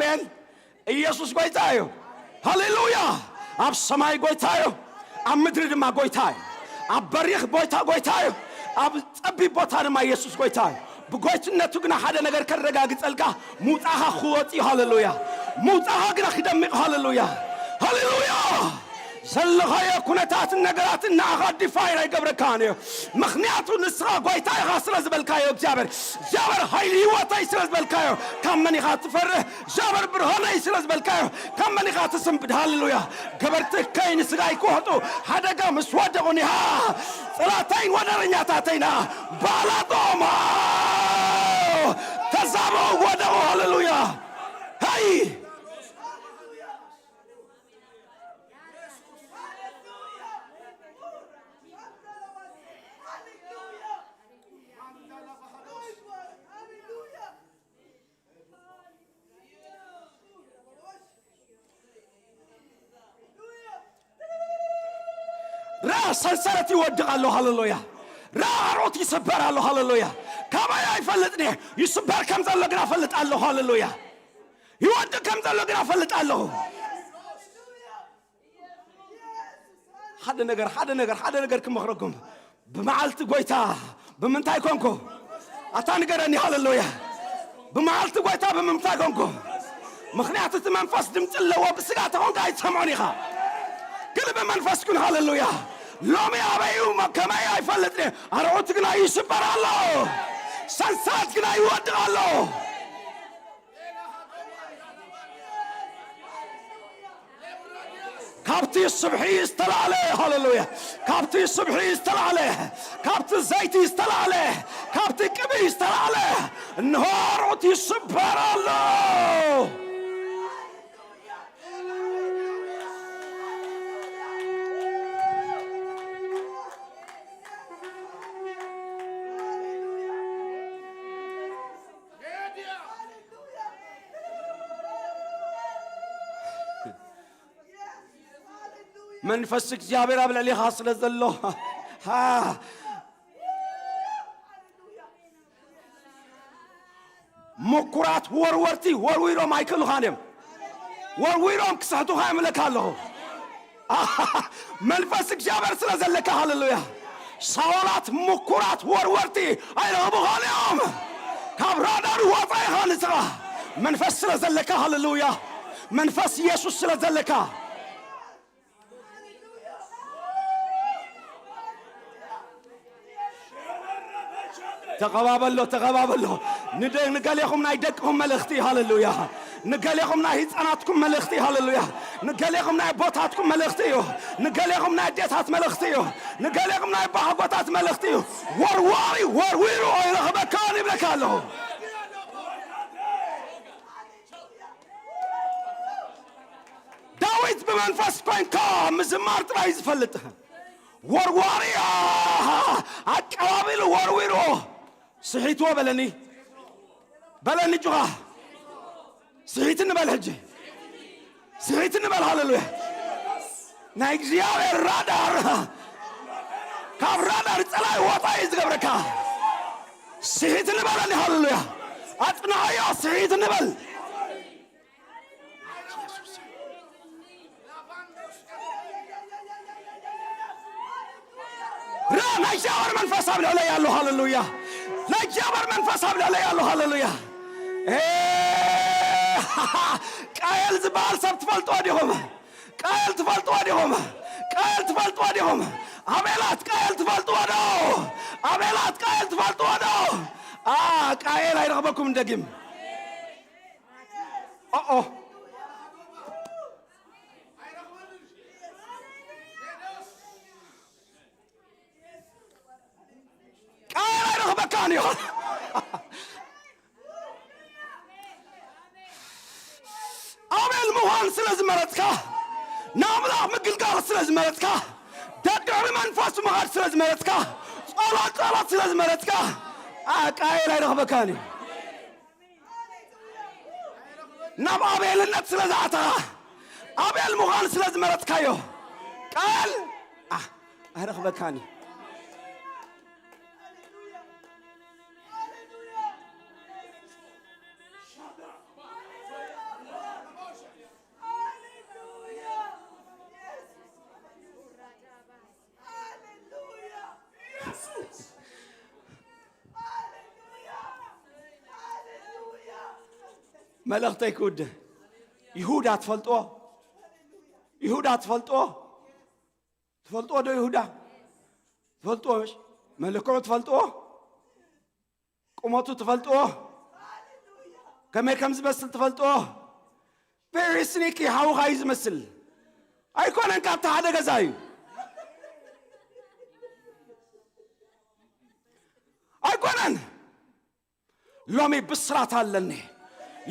ኣሜን። ኢየሱስ ጎይታ እዩ። ሃሌሉያ። ኣብ ሰማይ ጎይታ እዩ፣ ኣብ ምድሪ ድማ ጎይታ እዩ። ኣብ በሪኽ ቦታ ጎይታ እዩ፣ ኣብ ጸቢብ ቦታ ድማ ኢየሱስ ጎይታ እዩ። ብጎይትነቱ ግና ሓደ ነገር ከረጋግጸልካ፣ ምውጻኻ ክወጽእ እዩ። ሃሌሉያ። ምውጻኻ ግና ክደምቕ። ሃሌሉያ። ሃሌሉያ። ዘለኻዮ ኩነታትን ነገራትን ንዓኻ ዲፋይን ኣይገብረካን እዩ። ምኽንያቱ ንስኻ ጎይታ ኢኻ ስለ ዝበልካዮ እግዚኣብሔር፣ እግዚኣብሔር ኃይል ህይወተይ ስለ ዝበልካዮ፣ ካብ መን ኢኻ ትፈርህ? እግዚኣብሔር ብርሃነይ ስለ ዝበልካዮ፣ ካብ መን ኢኻ ትስንብድ? ሃሌሉያ። ገበርትከይ ንስጋይ ክወሕጡ ሓደጋ ምስ ወደቑ፣ ኒሃ ጸላእተይን ወደረኛታተይና ባላቶም ተዛበው ወደቑ። ሃሌሉያ። ሃይ ራ ሰንሰለት ይወድቕ ኣሎ። ሃሌሉያ። ራ ኣሮት ይስበር ኣሎ። ሃሌሉያ። ካባይ ኣይፈልጥን እየ። ይስበር ከም ዘሎ ግና እፈልጥ ኣለኹ። ሃሌሉያ። ይወድቕ ከም ዘሎ ግና እፈልጥ ኣለኹ። ሓደ ነገር፣ ሓደ ነገር፣ ሓደ ነገር ክመኽረኩም። ብመዓልቲ ጎይታ ብምንታይ ኮንኩ? ኣታ ንገረኒ። ሃሌሉያ። ብመዓልቲ ጎይታ ብምንታይ ኮንኩ? ምኽንያቱ እቲ መንፈስ ድምፂ ኣለዎ፣ ብስጋ ተኾንካ ኣይትሰምዖን ኢኻ። ግን ብመንፈስ ኩን። ሃሌሉያ። ሎሚ ኣበይ እዩ፣ ከመይ ኣይፈልጥን። ኣርዑት ግና ይስበር ኣሎ። ሰንሰለት ግና ይወድቕ ኣሎ። ካብቲ ስብሒ ዝተላዕለ፣ ሃሌሉያ፣ ካብቲ ስብሒ ዝተላዕለ፣ ካብቲ ዘይቲ ዝተላዕለ፣ ካብቲ ቅብኢ ዝተላዕለ፣ እንሆ ኣርዑት ይስበር ኣሎ። መንፈስ እግዚኣብሔር ኣብ ልዕሌኻ ስለ ዘሎ፣ ሃ፣ ምኩራት ወርወርቲ ወርዊሮም ኣይክእሉኻን እዮም። ወርዊሮም ክስሕቱኻ እምለካ ኣለኹ። መንፈስ እግዚኣብሔር ስለ ዘለካ፣ ሃሌሉያ። ሳኦላት ምኩራት ወርወርቲ ኣይረኽቡኻን እዮም። ካብ ራዳር ወፃ ኢኻ ንስኻ። መንፈስ ስለ ዘለካ፣ ሃሌሉያ። መንፈስ ኢየሱስ ስለ ዘለካ። ተቐባበሎ፣ ተቐባበሎ። ንደ-፣ ንገሌኹም ናይ ደቅኹም መልእኽቲ እዩ። ሃሌሉያ። ንገሌኹም ናይ ህፃናትኩም መልእኽቲ እዩ። ሃሌሉያ። ንገሌኹም ናይ ኣቦታትኩም መልእኽቲ እዩ። ንገሌኹም ናይ ኣዴታት መልእኽቲ እዩ። ንገሌኹም ናይ ኣቦሓጎታት መልእኽቲ እዩ። ወርዋሪ ወርዊሩ ኣይረኽበካን ይብለካ ኣለኹ። ዳዊት ብመንፈስ ኮይንካ ምዝማር ጥራይ ዝፈልጥ፣ ወርዋሪ ኣቀባቢሉ ወርዊሩ ስሒትዎ በለኒ፣ በለኒ ጁኻ። ስሒት እንበል ሕጂ፣ ስሒት እንበል። ሃሌሉያ። ናይ እግዚኣብሔር ራዳር፣ ካብ ራዳር ጸላይ ወጻኢ ዝገብረካ ስሒት እንበለኒ። ሃሌሉያ። ኣጽንዓዮ፣ ስሒት እንበል። ራ ናይ እግዚኣብሔር መንፈስ ኣብ ልዕለይ ኣሎ። ሃሌሉያ። ናይ እግዚኣብሔር መንፈስ ኣብ ልዕለይ ኣሎ። ሃሌሉያ። ኤ፣ ቃየል ዝበሃል ሰብ ትፈልጥዎ ዲኹም? ቃየል ትፈልጥዎ ዲኹም? ቃየል ትፈልጥዎ ዲኹም? ኣቤላት ቃየል ትፈልጥዎ ዶ? ኣቤላት ቃየል ትፈልጥዎ ዶ? ኣ፣ ቃየል ኣይረኽበኩም ደጊም። ኦኦ። ቃየል ኣይረኽበካን እዩ። ኣቤል ምዃን ስለ ዝመረጽካ፣ ንኣምላኽ ምግልጋል ስለ ዝመረጽካ፣ ደድሕሪ መንፈስ ምኻድ ስለ ዝመረጽካ፣ ጸሎት ጸሎት ስለ ዝመረጽካ፣ ኣ፣ ቃየል ኣይረኽበካን እዩ። ናብ ኣቤልነት ስለ ዝኣተኻ፣ ኣቤል ምዃን ስለ ዝመረጽካዮ፣ ቃየል፣ ኣ፣ ኣይረኽበካን እዩ። መልእኽተይ ክውድእ። ይሁዳ ትፈልጥዎ? ይሁዳ ትፈልጥዎ? ትፈልጥዎ ዶ ይሁዳ? ትፈልጥዎ ምሽ? መልክዑ ትፈልጥዎ? ቁመቱ ትፈልጥዎ? ከመይ ከም ዝመስል ትፈልጥዎ? Very sneaky ሓውኻ እዩ ዝመስል። ኣይኮነን፣ ካብቲ ሓደ ገዛ እዩ። ኣይኮነን። ሎሚ ብስራት ኣለኒ።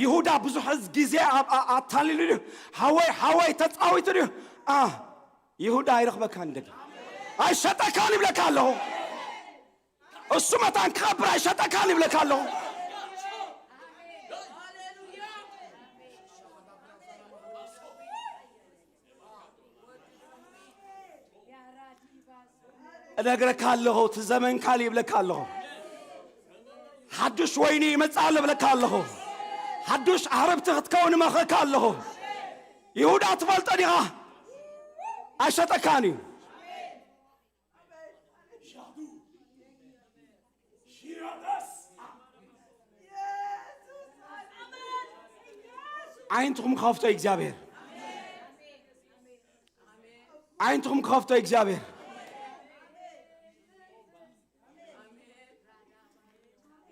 ይሁዳ ብዙሕ ግዜ ኣብ-፣ ኣ-፣ ኣታሊሉ ድዩ? ሓወይ፣ ሓወይ ተጻዊቱ ድዩ? ኣ፣ ይሁዳ ኣይረኽበካን፣ ደግ ኣይሸጠካን ይብለካ ኣለኹ። እሱ መታን ክኸብር ኣይሸጠካን ይብለካ ኣለኹ። እነግረካ ኣለኹ፣ እቲ ዘመንካ ይብለካ ኣለኹ። ሓዱሽ ወይኒ ይመጽእ ኣሎ እብለካ ኣለኹ። ሓዱሽ ዓረብቲ ክትከውን እመኽረካ ኣለኹ። ይሁዳ ትፈልጦ ዲኻ? ኣይሸጠካን እዩ። ዓይንትኹም ከፍቶ እግዚኣብሔር። ዓይንትኹም ከፍቶ እግዚኣብሔር።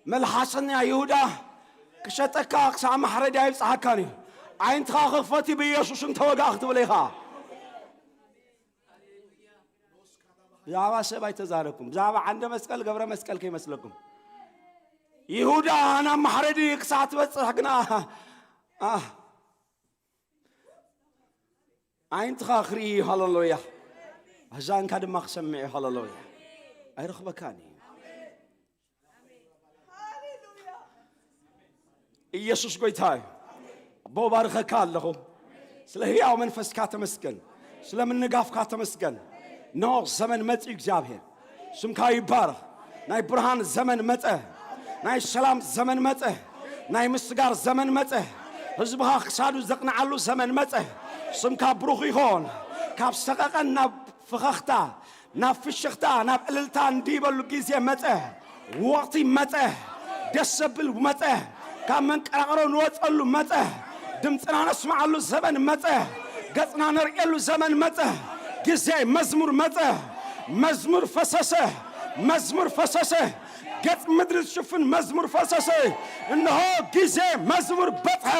መልሓሰኛ ይሁዳ ክሸጠካ ክሳዕ ማሕረድ ኣይብጽሓካን እዩ። ዓይንትኻ ክኽፈት እዩ ብኢየሱስን ተወጋእ ክትብል ኢኻ። ብዛዕባ ሰብ ኣይተዛረብኩም። ብዛዕባ ዓንደ መስቀል ገብረ መስቀል ከይመስለኩም። ይሁዳ ናብ ማሕረዲ ክሳዕ ትበጽሕ ግና፣ ኣ፣ ዓይንትኻ ክርኢ፣ ሃሌሉያ። ኣዛንካ ድማ ክሰምዕ እዩ፣ ሃሌሉያ። ኣይረኽበካን እዩ። ኢየሱስ ጎይታ እዩ። ኣቦ፣ ባርኸካ ኣለኹ። ስለ ህያው መንፈስካ ተመስገን። ስለ ምንጋፍካ ተመስገን። ኖ ዘመን መጺኡ፣ እግዚኣብሔር ስምካ ይባረኽ። ናይ ብርሃን ዘመን መጸ። ናይ ሰላም ዘመን መጸ። ናይ ምስጋር ዘመን መጸ። ህዝብኻ ክሳዱ ዘቕንዓሉ ዘመን መጸ። ስምካ ብሩኽ ይኾን። ካብ ሰቐቐን ናብ ፍኸኽታ፣ ናብ ፍሽኽታ፣ ናብ እልልታ እንዲበሉ ግዜ መጸ። ወቕቲ መጸ። ደስ ዘብል መጸ። ካብ መንቀራቕሮ ንወጸሉ መጸ። ድምፅና ነስምዓሉ ዘመን መጸ። ገጽና ነርእየሉ ዘመን መጸ። ግዜ መዝሙር መጸ። መዝሙር ፈሰሰ። መዝሙር ፈሰሰ። ገጽ ምድሪ ዝሽፍን መዝሙር ፈሰሰ። እነሆ ግዜ መዝሙር በጽሐ።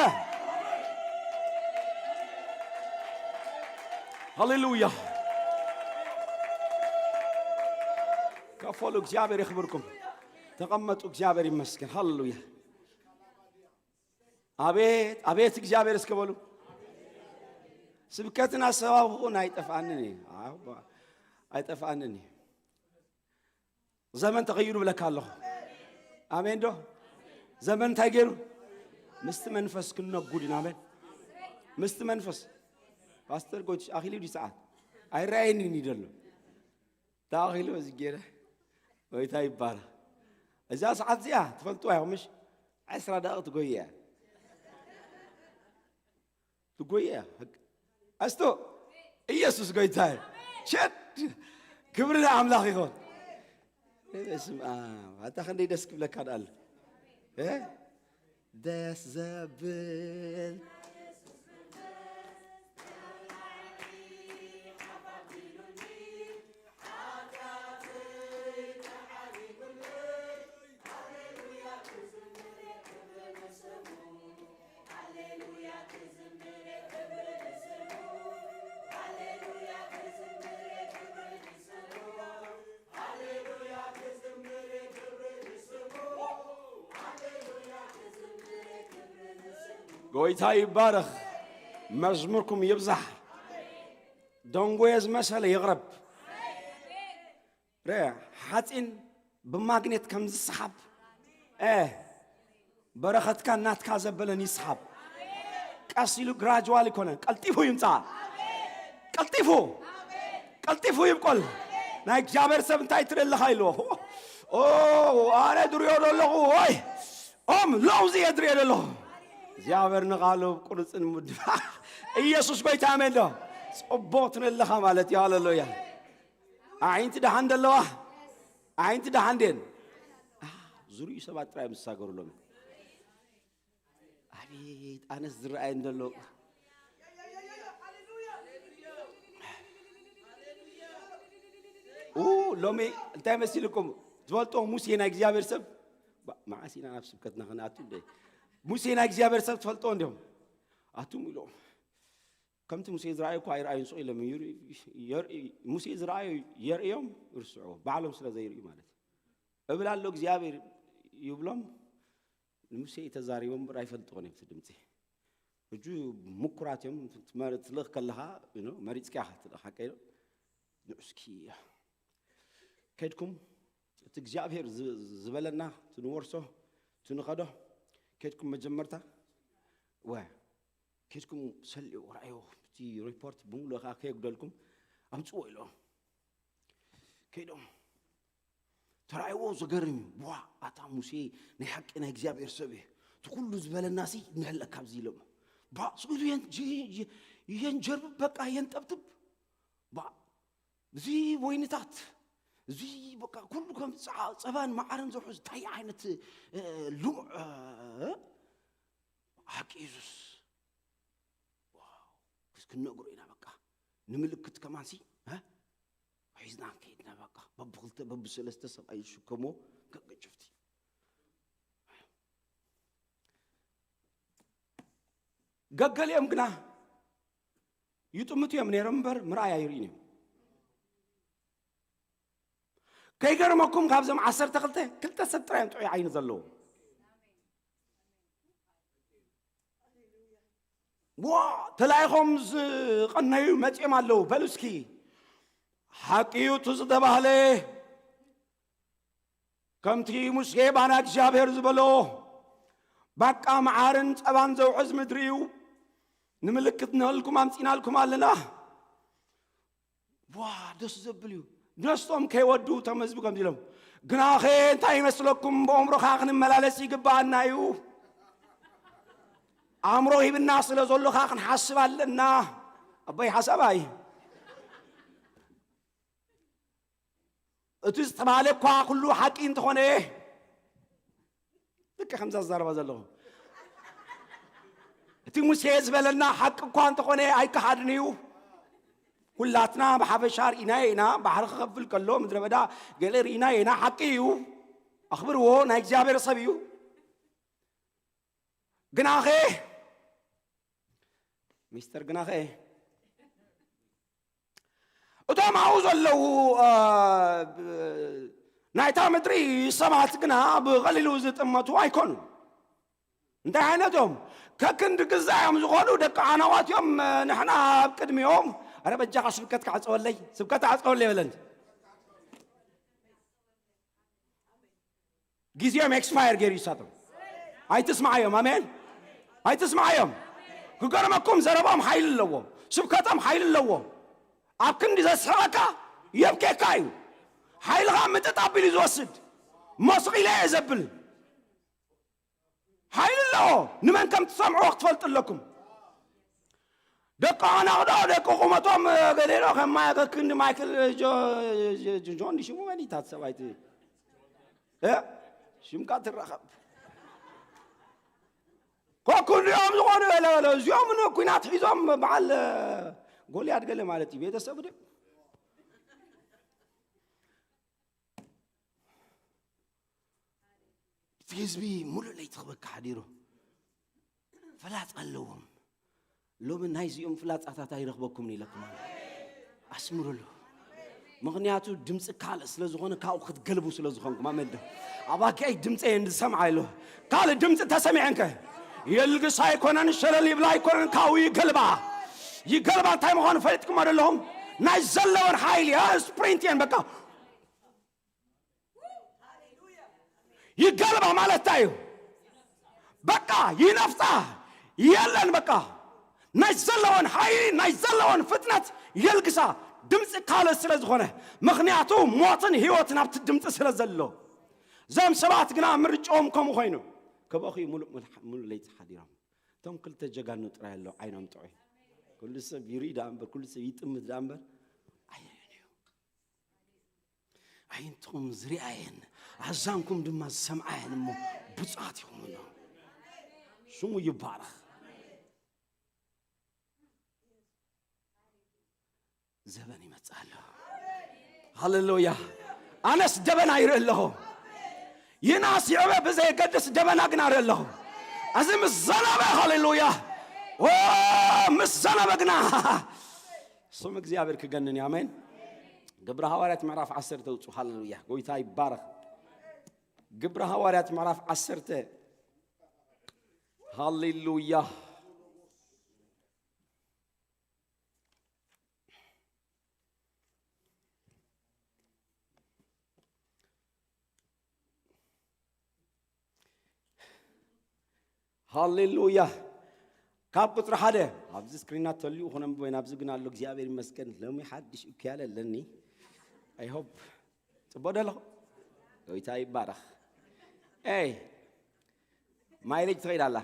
ሃሌሉያ። ከፈሉ። እግዚኣብሔር የኽብርኩም። ተቐመጡ። እግዚኣብሔር ይመስገን። ሃሌሉያ። ኣቤት፣ ኣቤት እግዚኣብሔር እስከ በሉ። ስብከትን ኣሰባብኹን ኣይጠፍኣንን እዩ። ኣዎ፣ ኣይጠፍኣንን እዩ። ዘመን ተቐይሩ ብለካ ኣለኹ። ኣሜን ዶ? ዘመን እንታይ ገይሩ? ምስቲ መንፈስ ክነጉድ ኢና። ኣሜን። ምስቲ መንፈስ። ፓስተር ጎይትሽ ኣኺሉ ድዩ ሰዓት? ኣይረኣየንን እዩ ዘሎ። ተኣኺሉ እዚ ገይረ። ጎይታ ይባረኽ። እዛ ሰዓት እዚኣ ትፈልጥዋ ኢኹም ምሽ? ዕስራ ደቂቕ ትጎይ እያ። ትጎይ እያ። ኣስቶ፣ ኢየሱስ ጎይታ እዩ። ሸድ፣ ክብሪ ንኣምላኽ ይኹን። በስመ ኣብ። ኣታ ክንደይ ደስ ክብለካ ደኣሉ። እ? ደስ ዘብል። ጎይታ ይባረኽ። መዝሙርኩም ይብዛሕ። ደንጎየ ዝመሰለ ይቕረብ። ረ፣ ሓፂን ብማግኔት ከም ዝሰሓብ፣ እ፣ በረኸትካ ናትካ ዘበለን ይስሓብ። ቀስ ኢሉ ግራጅዋል ይኮነን፣ ቀልጢፉ ይምፃ። ቀልጢፉ፣ ቀልጢፉ ይብቆል። ናይ እግዚኣብሔር ሰብ እንታይ ትደለኻ ኢልዎ። ኦ፣ ኣነ ድርዮ ደለኹ ወይ ኦም ለውዚ እየ ድርዮ ደለኹ። እግዚኣብሔር ንቓሉ ቁርፅን ምድፋ። ኢየሱስ ጎይታ፣ ኣሜን ዶ? ፅቡቅ ትነለኻ ማለት እዩ። ሃሌሉያ። ኣዒንቲ ደሓን ደለዋ? ኣዒንቲ ደሓን ደን? አ፣ ዝርእዩ ሰባት ጥራይ ምስ ዝሳገሩ ሎሚ። ኣይ፣ ኣቤት ኣነስ ዝረኣየን ዘሎ ኡ ሎሚ እንታይ መሲልኩም ትፈልጦ? ሙሴ ናይ እግዚኣብሔር ሰብ፣ ባ- መዓስ ኢና ናብ ስብከትና ክንኣቱ እንደ ሙሴ ናይ እግዚኣብሔር ሰብ ትፈልጦ እንዲም ኣቱም ኢሎም ከምቲ ሙሴ ዝረኣዩ እኳ ኣይረኣዩን ስቕ ኢሎም ይር- የርኢ- ሙሴ ዝረኣዩ የርእዮም ይርስዑ ባዕሎም ስለ ዘይርእዩ ማለት እዩ። እብል ኣሎ እግዚኣብሔር ይብሎም ንሙሴ ተዛሪቦም እምበር ኣይፈልጥዎን እዮም እቲ ድምፂ። ሕጂ ምኩራት እዮም ትመር- ትልእኽ ከለኻ you know፣ መሪፅካ ኢኻ ትልእኽ ሓቀ ንዑስኪ ከድኩም እቲ እግዚኣብሔር ዝ- ዝበለና ትንወርሶ ትንኸዶ ከድኩም መጀመርታ ወ ከድኩም ሰልኡ ራእዮ እቲ ሪፖርት ብምሉእ ከዓ ከየጉደልኩም ኣምፅዎ ኢሎም ከይዶም ተራእይዎ ዘገርም እዩ። ዋ ኣታ ሙሴ ናይ ሓቂ ናይ እግዚኣብሔር ሰብ እዩ እቲ ኩሉ ዝበለና ሲ ንህለካ ኣብዚ ኢሎም ባ ስኢሉ የን- የ- የ- የንጀርብብ በቃ የንጠብጥብ ባ እዚ ወይንታት እዚ በቃ ኩሉ ከም ጸ- ጸባን መዓርን ዝውሕዝ እንታይ ዓይነት እ፣ ልሙዕ እ፣ ሓቂ ኢየሱስ ዋው፣ ክስ ክንነግሮ ኢና በቃ ንምልክት ከማንሲ እ? ሒዝና ከይድና በቃ በብክልተ በብሰለስተ ሰብኣይ ዝሽከሞ ገገጭፍቲ ገገሊኦም ግና ይጥምቱ እዮም ነይሮም እምበር ምርኣይ ኣይርእን እዮም። ከይገርመኩም ካብዞም ዓሰርተ ክልተ ክልተ ሰብ ጥራይ እዮም ጥዑይ ዓይኒ ዘለዎም። ዋ ተላኢኾም ዝቐነዩ መፂኦም ኣለዉ። በሉ እስኪ ሓቂዩ እቲ ዝተባህለ ከምቲ ሙሴ ባና እግዚኣብሔር ዝበሎ ባቃ መዓርን ፀባን ዘውዕዝ ምድሪ እዩ። ንምልክት ንህልኩም ኣምፂናልኩም ኣለና። ዋ ደስ ዘብል እዩ። ደስቶም ከይወዱ ተመዝቢ ከምዚ ኢሎም ግናኸ እንታይ ይመስለኩም ብኣእምሮኻ ክንመላለስ ይግባኣና እዩ። ኣእምሮ ሂብና ስለ ዘሎኻ ክንሓስብ ኣለና። ኣቦይ ሓሳባይ እቲ ዝተባለ እኳ ኩሉ ሓቂ እንተኾነ ልክ ከምዛ ዝዛረባ ዘለኹ እቲ ሙሴ ዝበለና ሓቂ እኳ እንተኾነ ኣይከሓድን እዩ። ኩላትና ብሓፈሻ ርኢናዮ ኢና። ባሕሪ ክኸፍል ከሎ ምድረ በዳ ገለ ርኢናዮ ኢና። ሓቂ እዩ። ኣኽብርዎ። ናይ እግዚኣብሔር ሰብ እዩ። ግናኸ ሚስተር ግናኸ እቶም ኣብኡ ዘለዉ ናይታ ምድሪ ሰባት ግና ብቐሊሉ ዝጥመቱ ኣይኮኑን። እንታይ ዓይነት እዮም? ከክንዲ ግዛ እዮም ዝኾኑ ደቂ ዓናዋት እዮም። ንሕና ኣብ ቅድሚኦም ኣረ በጃኻ ስብከት ክዓፀወለይ ስብከት ዓፀወለይ በለኒ። ግዜኦም ኤክስፓየር ገይሩ ይሳቶም። ኣይትስማዓዮም። ኣሜን። ኣይትስማዓዮም። ክገርመኩም ዘረባኦም ሓይሊ ኣለዎ። ስብከቶም ሓይሊ ኣለዎ። ኣብ ክንዲ ዘስሕቐካ የብኬካ እዩ። ሓይልኻ ምጥጥ ኣቢሉ ዝወስድ ሞስቒለ እየ ዘብል ሓይሊ ኣለዎ። ንመን ከም ትሰምዕዎ ክትፈልጡ ኣለኩም። ደቂ ኣናቕዶ ደቂ ቁመቶም ገሌሎ ከማያ ከክንዲ ማይክል ጆን ሽሙ መን ይታት ሰብኣይቲ ሽምካ ትረኸብ ኮኩንዲኦም ዝኾኑ ገለገለ እዚኦም ንኩናት ሒዞም በዓል ጎልያድ ገለ ማለት እዩ ቤተሰብ ድ እቲ ህዝቢ ሙሉእ ለይቲ ክበካ ሓዲሩ ፈላጥ ኣለዎም። ሎሚ ናይዚኦም ፍላጻታት ኣይረኽበኩምን ኢለኩም ኣስምሩሉ። ምኽንያቱ ድምፂ ካልእ ስለ ዝኾነ ካብኡ ክትገልቡ ስለ ዝኾንኩም ኣመን ዶ ኣባኪኣይ ድምፂ እየ ዝሰምዓ ኢሉ ካልእ ድምፂ ተሰሚዐንከ የልግስ ኣይኮነን ሸለል ይብላ ኣይኮነን ካብኡ ይገልባ ይገልባ እንታይ ምዃኑ ፈሊጥኩም ኣለኹም ናይ ዘለወን ሓይሊ ስፕሪንት እየን በቃ ይጋልባ ማለት እንታይ እዩ? በቃ ይነፍጣ የለን በቃ ናይ ዘለወን ሓይሊ ናይ ዘለወን ፍጥነት የልግሳ ድምፂ ካልእ ስለ ዝኾነ ምኽንያቱ ሞትን ህይወትን ኣብቲ ድምፂ ስለ ዘሎ ዘም ሰባት ግና ምርጫኦም ከምኡ ኮይኑ ክበኹ ሙሉእ ለይቲ ሓዲሮም እቶም ክልተ ጀጋኑ ጥራይ ኣሎ ዓይኖም ጥዑይ ኩሉ ሰብ ይርኢ ዳ እምበር ኩሉ ሰብ ይጥምት ዳ እምበር ኣይርእን እዩ ኣዒንትኹም ዝርኣየን ኣዛንኩም ድማ ዝሰምዓየን እሞ ብፁዓት ኢኹም እኖ ስሙ ይባረኽ። ዘበን ይመጽእ ኣሎ። ሃሌሉያ። ኣነስ ደበና ይርኢ ኣለኹ። ይንኣስ ይዕበ ብዘየገድስ ደበና ግና እርኢ ኣለኹ። እዚ ምስ ዘነበ፣ ሃሌሉያ። ኦ፣ ምስ ዘነበ ግና ስም እግዚኣብሔር ክገንን እዩ። ኣሜን። ግብረ ሃዋርያት ምዕራፍ ዓሰርተ ውጹ። ሃሌሉያ። ጎይታ ይባረኽ። ግብረ ሃዋርያት ምዕራፍ ዓሰርተ። ሃሌሉያ። ሃሌሉያ። ካብ ቁጽሪ ሓደ ኣብዚ ስክሪናት ተልዩ ኾነ ወይ ናብዚ ግን ኣሎ። እግዚኣብሔር ይመስገን። ሎሚ ሓድሽ እኩያለ ኣለኒ። I hope ጽቡቕ ዶ ኣለኹ? ጎይታ ይባረኽ። ኤይ፣ ማይሌጅ ትኸይድ ኣላ።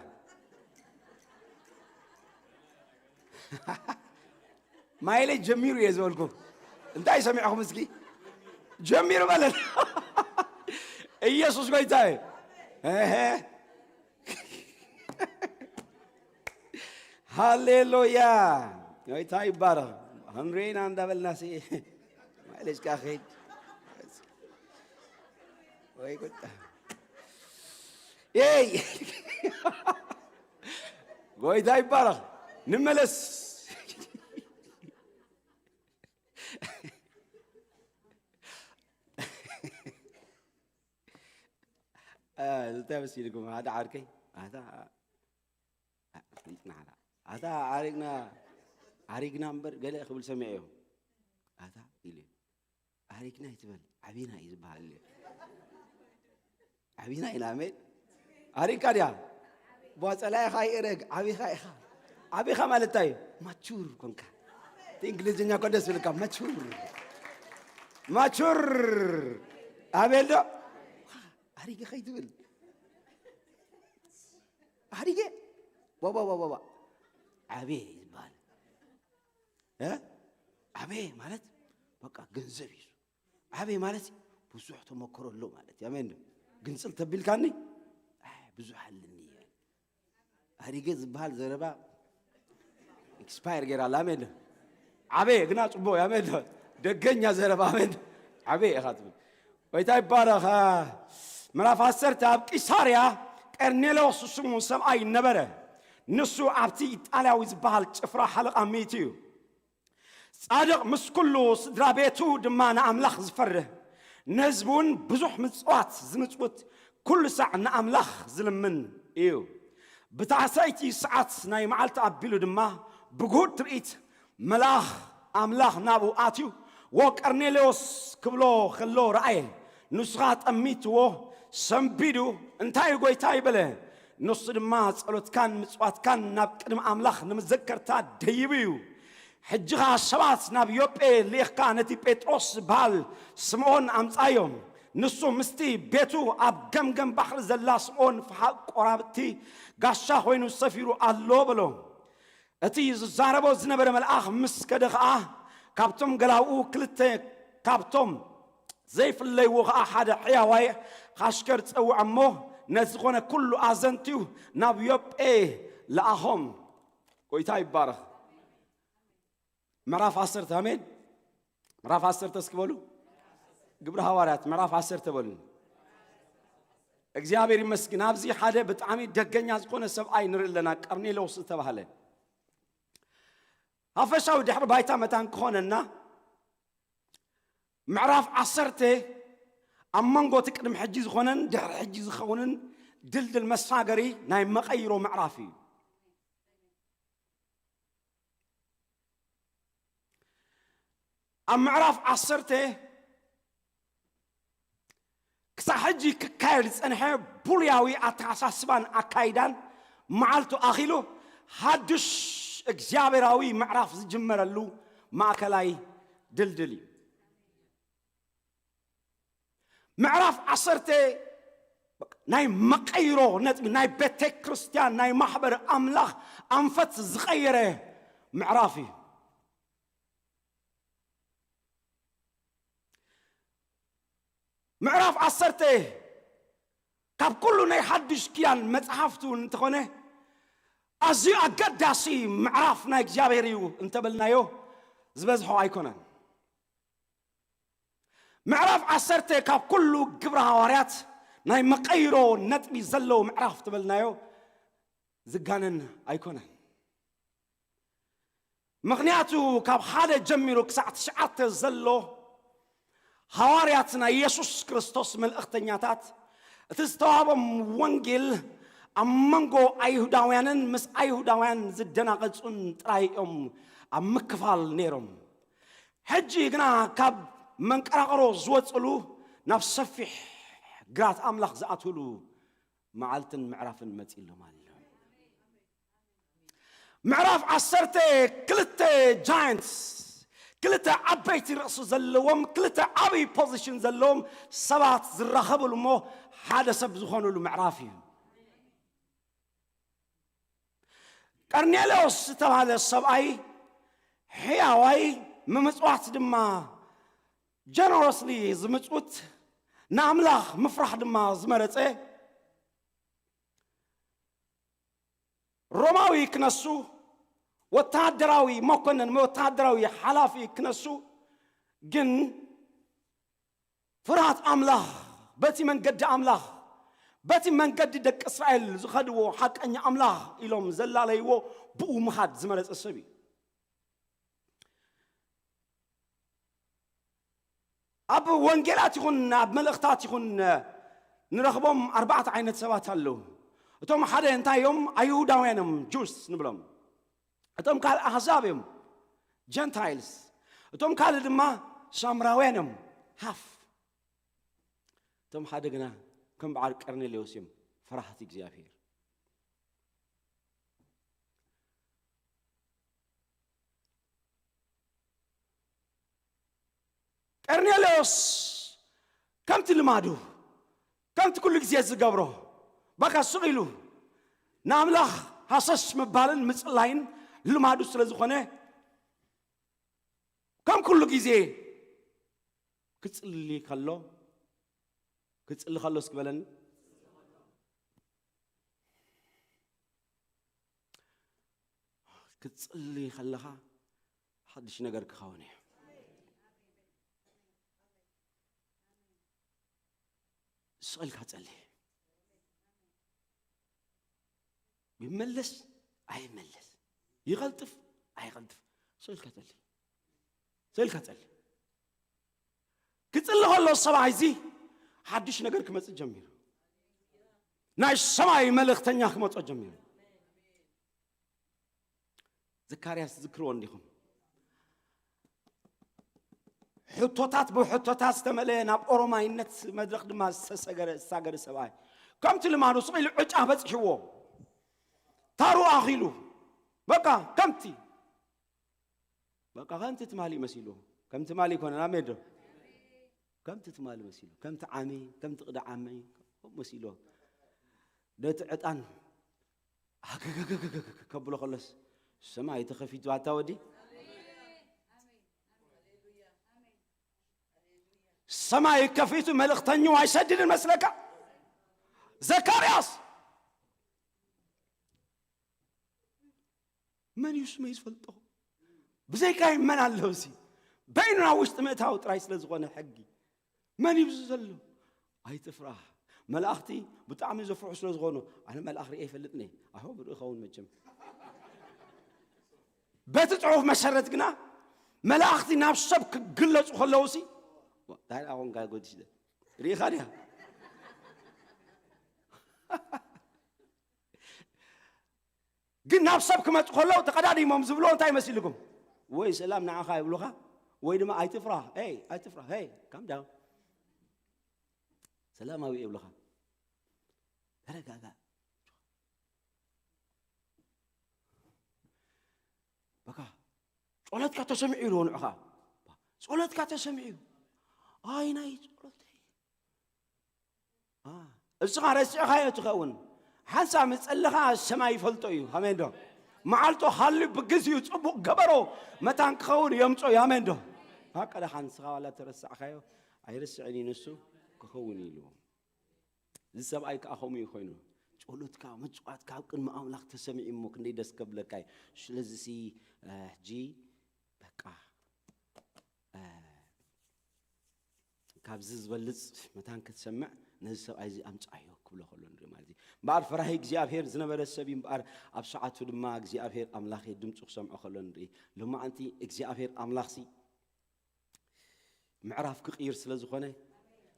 ማይሌጅ ጀሚሩ እየ ዝበልኩ። እንታይ ሰሚዕኹም እስኪ? ጀሚሩ በለን። ኢየሱስ ጎይታ እዩ። እሄ። ሃሌሉያ። ጎይታ ይባረኽ። ክንሪና እንዳበልና ሲ ማይሌጅ ካኺድ ወይ ጉድ። ኤይ! ጎይታ ይባረኽ። ንመለስ። እ፣ እንታይ መሲልኩም? ሓደ ዓርከይ፣ ኣታ፣ እ፣ ፍሊጥና ሓዳ። ኣታ ዓሪግና፣ ዓሪግና እምበር ገለ ክብል ሰሚዐዮ። ኣታ ኢሉ። ኣሪግና ይትበል፣ ዓቢና እዩ ዝበሃል። ዓቢና ኢና፣ ኣሜን። ኣሪግካ ድያ? ቧ ጸላኢኻ ይእረግ፣ ዓቢኻ ኢኻ። ዓቢኻ ማለት እንታይ እዩ? ማቹር ኮንካ። እቲ እንግሊዝኛ እኮ ደስ ይብልካ፣ ማቹር። ማቹር። ኣሜን ዶ? ኣሪገ ከይትብል። ኣሪገ። ዋ፣ ዋ፣ ዋ፣ ዋ፣ ዋ። ዓብየ እዩ ዝበሃል። እ? ዓብየ ማለት በቃ ገንዘብ እዩ። ዓብየ ማለት ብዙሕ ተመክሮ ኣሎ ማለት እዩ። ኣሜን ዶ? ግንጽል ተቢልካኒ? ኣይ፣ ብዙሕ ኣለኒ። ኣሪገ ዝበሃል ዘረባ ኤክስፓየር ገይራ ኣላ። ኣሜን ዶ? ዓብየ ግና ጽቡቕ እዩ። ኣሜን ዶ? ደገኛ ዘረባ። ኣሜን ዶ? ዓብየ ኢኻ ትብል። ጎይታ ይባረኽ። ምዕራፍ ዓሰርተ ኣብ ቂሳርያ ቀርኔሌዎስ ዝስሙ ሰብኣይ ነበረ። ንሱ ኣብቲ ኢጣልያዊ ዝበሃል ጭፍራ ሓለቓ ሚእቲ እዩ። ጻድቕ ምስ ኩሉ ስድራ ቤቱ ድማ ንኣምላኽ ዝፈርህ፣ ንህዝቢ እውን ብዙሕ ምጽዋት ዝምጽውት፣ ኩሉ ሳዕ ንኣምላኽ ዝልምን እዩ። ብታሕሳይቲ ሰዓት ናይ መዓልቲ ኣቢሉ ድማ ብግሁድ ትርኢት መልኣኽ ኣምላኽ ናብኡ ኣትዩ፣ "ዎ ቀርኔሌዎስ" ክብሎ ከሎ ረኣየ። ንሱ ኸኣ ጠሚትዎ፣ ሰንቢዱ፣ "እንታይ እዩ ጐይታይ?" በለ። ንሱ ድማ፣ "ጸሎትካን ምጽዋትካን ናብ ቅድሚ ኣምላኽ ንመዘከርታ ደይቡ እዩ። ሕጂ ኸኣ ሰባት ናብ ዮጴ ልኢኽካ ነቲ ጴጥሮስ ዝበሃል ስምዖን ኣምጽኣዮ። ንሱ ምስቲ ቤቱ ኣብ ገምገም ባሕሪ ዘላ ስምዖን ፈሓቕ ቈራብቲ ጋሻ ኾይኑ ሰፊሩ ኣሎ" በሎ። እቲ ዝዛረቦ ዝነበረ መልኣኽ ምስ ከደ ኸኣ፣ ካብቶም ገላውኡ ክልተ፣ ካብቶም ዘይፍለይዎ ኸኣ ሓደ ሕያዋይ ኣሽከር ጸውዐ እሞ፣ ነቲ ዝኾነ ኩሉ ኣዘንትዩ ናብ ዮጴ ለኣኾም። ጎይታ ይባረኽ። ምዕራፍ ዓሰርተ፣ ኣሜን። ምዕራፍ ዓሰርተ እስኪ በሉ። ግብረ ሃዋርያት ምዕራፍ ዓሰርተ በሉ። እግዚኣብሔር ይመስገን። ኣብዚ ሓደ ብጣዕሚ ደገኛ ዝኾነ ሰብኣይ ንርኢ ኣለና፣ ቀርኔሌዎስ ዝተባህለ። ሓፈሻዊ ድሕሪ ባይታ መታን ክኾነና፣ ምዕራፍ ዓሰርተ ኣብ መንጎ እቲ ቅድሚ ሕጂ ዝኾነን ድሕሪ ሕጂ ዝኸውንን ድልድል መሳገሪ ናይ መቐይሮ ምዕራፍ እዩ። ኣብ ምዕራፍ ዓሰርተ ክሳብ ሕጂ ክካየድ ዝጸንሐ ቡልያዊ ኣተሓሳስባን ኣካይዳን መዓልቱ ኣኺሉ፣ ሓድሽ እግዚኣብሔራዊ ምዕራፍ ዝጅመረሉ ማእከላይ ድልድል እዩ። ምዕራፍ ዓሰርተ ናይ መቐይሮ ነጥቢ፣ ናይ ቤተ ክርስቲያን፣ ናይ ማሕበር ኣምላኽ ኣንፈት ዝቐየረ ምዕራፍ እዩ። ምዕራፍ ዓሰርተ ካብ ኩሉ ናይ ሓድሽ ኪዳን መጽሓፍቲ እውን እንተኾነ፣ ኣዝዩ ኣገዳሲ ምዕራፍ ናይ እግዚኣብሔር እዩ እንተበልናዮ ዝበዝሖ ኣይኮነን። ምዕራፍ ዓሰርተ ካብ ኩሉ ግብረ ሃዋርያት ናይ መቐይሮ ነጥቢ ዘለዎ ምዕራፍ ተበልናዮ ዝጋነን ኣይኮነን። ምኽንያቱ ካብ ሓደ ጀሚሩ ክሳዕ ትሽዓተ ዘሎ ሃዋርያት ናይ የሱስ ክርስቶስ መልእኽተኛታት እቲ ዝተዋህቦም ወንጌል ኣብ መንጎ ኣይሁዳውያንን ምስ ኣይሁዳውያን ዝደናቐጹን ጥራይ እዮም ኣብ ምክፋል ነይሮም። ሕጂ ግና ካብ መንቀራቕሮ ዝወጽሉ ናብ ሰፊሕ ግራት ኣምላኽ ዝኣትውሉ መዓልትን ምዕራፍን መጺሎም ኣሎ። ምዕራፍ ዓሰርተ ክልተ ጃይንትስ ክልተ ዓበይቲ ርእሲ ዘለዎም ክልተ ዓብይ ፖዚሽን ዘለዎም ሰባት ዝራኸብሉ እሞ ሓደ ሰብ ዝኾኑሉ ምዕራፍ እዩ። ቀርኔሌዎስ ዝተባህለ ሰብኣይ ሕያዋይ ምምጽዋት ድማ ጀነሮስሊ ዝምጽውት ንኣምላኽ ምፍራሕ ድማ ዝመረጸ ሮማዊ ክነሱ ወታደራዊ መኮንን ወታደራዊ ሓላፊ ክነሱ ግን ፍርሃት ኣምላኽ በቲ መንገዲ ኣምላኽ በቲ መንገዲ ደቂ እስራኤል ዝኸድዎ ሓቀኛ ኣምላኽ ኢሎም ዘላለይዎ ብኡ ምኻድ ዝመረጸ ሰብ እዩ። ኣብ ወንጌላት ይኹን ኣብ መልእኽታት ይኹን ንረኽቦም ኣርባዕተ ዓይነት ሰባት ኣለዉ። እቶም ሓደ እንታይ እዮም? ኣይሁዳውያን እዮም፣ ጁስ ንብሎም። እቶም ካልእ ኣህዛብ እዮም፣ ጀንታይልስ። እቶም ካልእ ድማ ሳምራውያን እዮም፣ ሃፍ። እቶም ሓደ ግና ከም በዓል ቀርኔሌዎስ እዮም፣ ፈራህቲ እግዚኣብሔር። ቀርኔሌዎስ ከምቲ ልማዱ ከምቲ ኩሉ ግዜ ዝገብሮ በቃ ስቕ ኢሉ ንኣምላኽ ሃሰስ ምባልን ምጽላይን ልማዱ ስለ ዝኾነ ከም ኩሉ ግዜ ክጽሊ ከሎ ክጽሊ ከሎ እስኪ በለኒ ክትጽሊ ከለኻ ሓድሽ ነገር ክኸውን እዩ። ስቕ ኢልካ ጸሊ። ይመለስ ኣይመለስ፣ ይቐልጥፍ ኣይቐልጥፍ፣ ስቕ ኢልካ ጸሊ። ስቕ ኢልካ ጸሊ። ክጽሊ ከሎ ሰብኣይ እዚ ሓድሽ ነገር ክመጽእ ጀሚሩ። ናይ ሰማይ መልእኽተኛ ክመጾ ጀሚሩ። ዘካርያስ ትዝክርዎ እንዲኹም? ሕቶታት ብሕቶታት ዝተመልአ ናብ ኦሮማይነት መድረኽ ድማ ዝተሰገረ ዝሳገረ ሰብኣይ ከምቲ ልማዱ ስቕ ኢሉ ዕጫ በጺሕዎ ታሩ ኣኺሉ በቃ ከምቲ በቃ ከምቲ ትማሊ መሲሉ ከምቲ ትማሊ ይኮነ ናብ ሜዶ ከምቲ ትማሊ መሲሉ ከምቲ ዓሚ ከምቲ ቅዳ ዓሚ መሲሉ ነቲ ዕጣን ከብሎ ከሎስ ሰማይ ተኸፊቱ ኣታ ወዲ ሰማይ ከፊቱ መልእኽተኛው ኣይሰድድን መስለካ ዘካርያስ መን እዩ ስመይ ዝፈልጦ ብዘይካይ መን ኣለውሲ በይኑ ናብ ውሽጢ ምእታው ጥራይ ስለ ዝኾነ ሕጊ መን እዩ ዘሎ ኣይትፍራህ መላእኽቲ ብጣዕሚ ዘፍርሑ ስለ ዝኾኑ ኣነ መልኣኽ ርእ ይፈልጥኒ ኣሁ ብርኢ ኸውን መቸም በቲ ጽሑፍ መሰረት ግና መላእኽቲ ናብ ሰብ ክግለጹ ከለውሲ ታይ ኣኾንካ ጎዲሽ ርኢኻ ድያ ግን ናብ ሰብ ክመፁ ከለዉ ተቐዳዲሞም ዝብልዎ እንታይ መሲልኩም ወይ ሰላም ንዓኻ ይብሉኻ ወይ ድማ ኣይትፍራህ ይ ኣይትፍራህ ይ ካም ዳውን ሰላማዊ ይብሉኻ ተረጋጋ በቃ ጸሎትካ ተሰሚዑ ኢልዎ ንዑኻ ጸሎትካ ተሰሚዑ ኣይ ናይ ጸሎተይ እስኻ ረሲዕኻዮ ትኸውን ሓንሳብ ምስ ጸለኻ ሰማይ ይፈልጦ እዩ ኣሜን ዶ መዓልቶ ሃልዩ ብግዜኡ ጽቡቕ ገበሮ መታን ክኸውን የምጾ እዩ ኣሜን ዶ ሃቀዳ ሓንስኻ ዋላ ተረሳዕካዮ ኣይርስዕን እዩ ንሱ ክኸውን እዩ ኢልዎ እዚ ሰብኣይ ከዓ ከምኡ እዩ ኮይኑ ጸሎትካ፣ ምጽዋትካ ኣብ ቅድሚ ኣምላኽ ተሰሚዑ እሞ ክንደይ ደስ ከብለካ እዩ። ስለዚ ሲ፣ እ፣ ሕጂ በቃ፣ እ፣ ካብዚ ዝበልጽ መታን ክትሰምዕ ነዚ ሰብኣይ እዚ ኣምጽኣዮ ክብሎ ከሎ ንርኢ ማለት እዩ። እምበኣር ፈራሂ እግዚኣብሔር ዝነበረ ሰብ እዩ። እምበኣር ኣብ ሰዓቱ ድማ እግዚኣብሔር ኣምላኽ ድምፁ ክሰምዖ ከሎ ንርኢ። ሎማዓንቲ እግዚኣብሔር ኣምላኽሲ ምዕራፍ ክቕይር ስለ ዝኾነ፣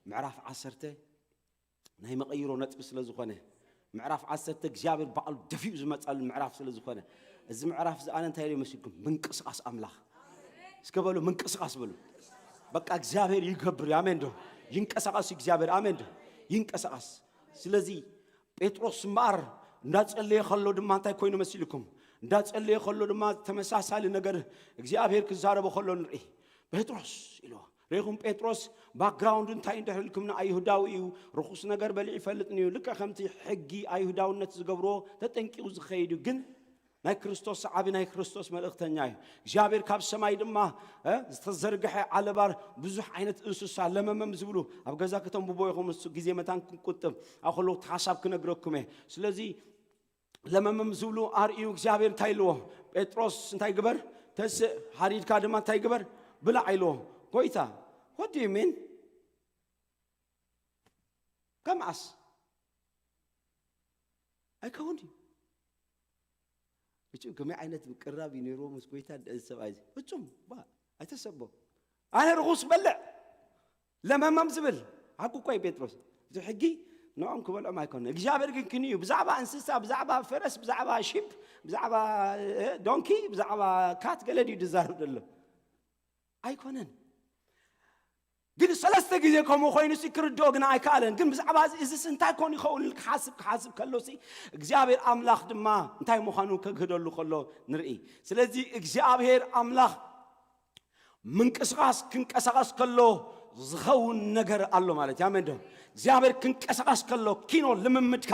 ምዕራፍ ዓሰርተ ናይ መቐይሮ ነጥቢ ስለ ዝኾነ፣ ምዕራፍ ዓሰርተ እግዚኣብሔር ባዕሉ ደፊኡ ዝመጻሉ ምዕራፍ ስለ ዝኾነ፣ እዚ ምዕራፍ እዚ ኣነ እንታይ ኢለ መሲልኩም? ምንቅስቓስ ኣምላኽ። እስከ በሉ፣ ምንቅስቓስ በሉ። በቃ እግዚኣብሔር ይገብር እዩ። ኣሜን ዶ? ይንቀሳቐስ እዩ እግዚኣብሔር። ኣሜን ዶ? ይንቀሳቐስ። ስለዚ ጴጥሮስ እምበኣር እንዳጸለየ ከሎ ድማ እንታይ ኮይኑ መሲልኩም? እንዳጸለየ ከሎ ድማ ተመሳሳሊ ነገር እግዚኣብሔር ክዛረቦ ከሎ ንርኢ። ጴጥሮስ ኢልዎ። ርኢኹም፣ ጴጥሮስ ባክግራውንዱ እንታይ እንድሕር ኢልኩም፣ ንኣይሁዳዊ እዩ፣ ርኹስ ነገር በሊዑ ይፈልጥን እዩ። ልክዕ ከምቲ ሕጊ ኣይሁዳውነት ዝገብሮ ተጠንቂቑ ዝኸይድ እዩ። ግን ናይ ክርስቶስ ሰዓቢ፣ ናይ ክርስቶስ መልእኽተኛ እዩ። እግዚኣብሔር ካብ ሰማይ ድማ፣ እ፣ ዝተዘርግሐ ዓለባ ብዙሕ ዓይነት እንስሳ ለመመም ዝብሉ፣ ኣብ ገዛ ከተንብቦ ኢኹም፣ እሱ ግዜ መታን ክንቁጥብ ኣብ ከለዉ ሓሳብ ክነግረኩም እየ። ስለዚ ለመመም ዝብሉ ኣርእዩ እግዚኣብሔር እንታይ ኢልዎ? ጴጥሮስ እንታይ ግበር? ተስእ፣ ሓሪድካ ድማ እንታይ ግበር? ብላዕ ኢልዎ። ጎይታ፣ what do you mean? ከምኣስ ኣይከውን እዩ። እቹ ከመይ ዓይነት ምቅራብ እዩ ነይርዎ ምስ ጎይታ? እዚ ሰብኣይ እዚ ፍጹም ባ ኣይተሰቦ። ኣነ ርኹስ በልዕ ለመመም ዝብል ሓቂ እኮ እዩ ጴጥሮስ። እቲ ሕጊ ንዖም ክበልዖም ኣይኮነ። እግዚኣብሔር ግን ክንዩ ብዛዕባ እንስሳ፣ ብዛዕባ ፈረስ፣ ብዛዕባ ሺፕ፣ ብዛዕባ፣ እ፣ ዶንኪ፣ ብዛዕባ ካት ገለ ድዩ ዝዛረብ ዘሎ? ኣይኮነን። ግን ሰለስተ ግዜ ከምኡ ኮይኑሲ ክርድኦ ግን ኣይከኣለን። ግን ብዛዕባ እዚ፣ እዚስ እንታይ ኮን ይኸውን ኢሉ ክሓስብ፣ ክሓስብ ከሎሲ እግዚኣብሔር ኣምላኽ ድማ እንታይ ምዃኑ ከግህደሉ ከሎ ንርኢ። ስለዚ እግዚኣብሔር ኣምላኽ ምንቅስቓስ ክንቀሳቐስ ከሎ ዝኸውን ነገር ኣሎ ማለት እዩ። ኣሜን ዶ? እግዚኣብሔር ክንቀሳቐስ ከሎ ኪኖ ልምምድካ፣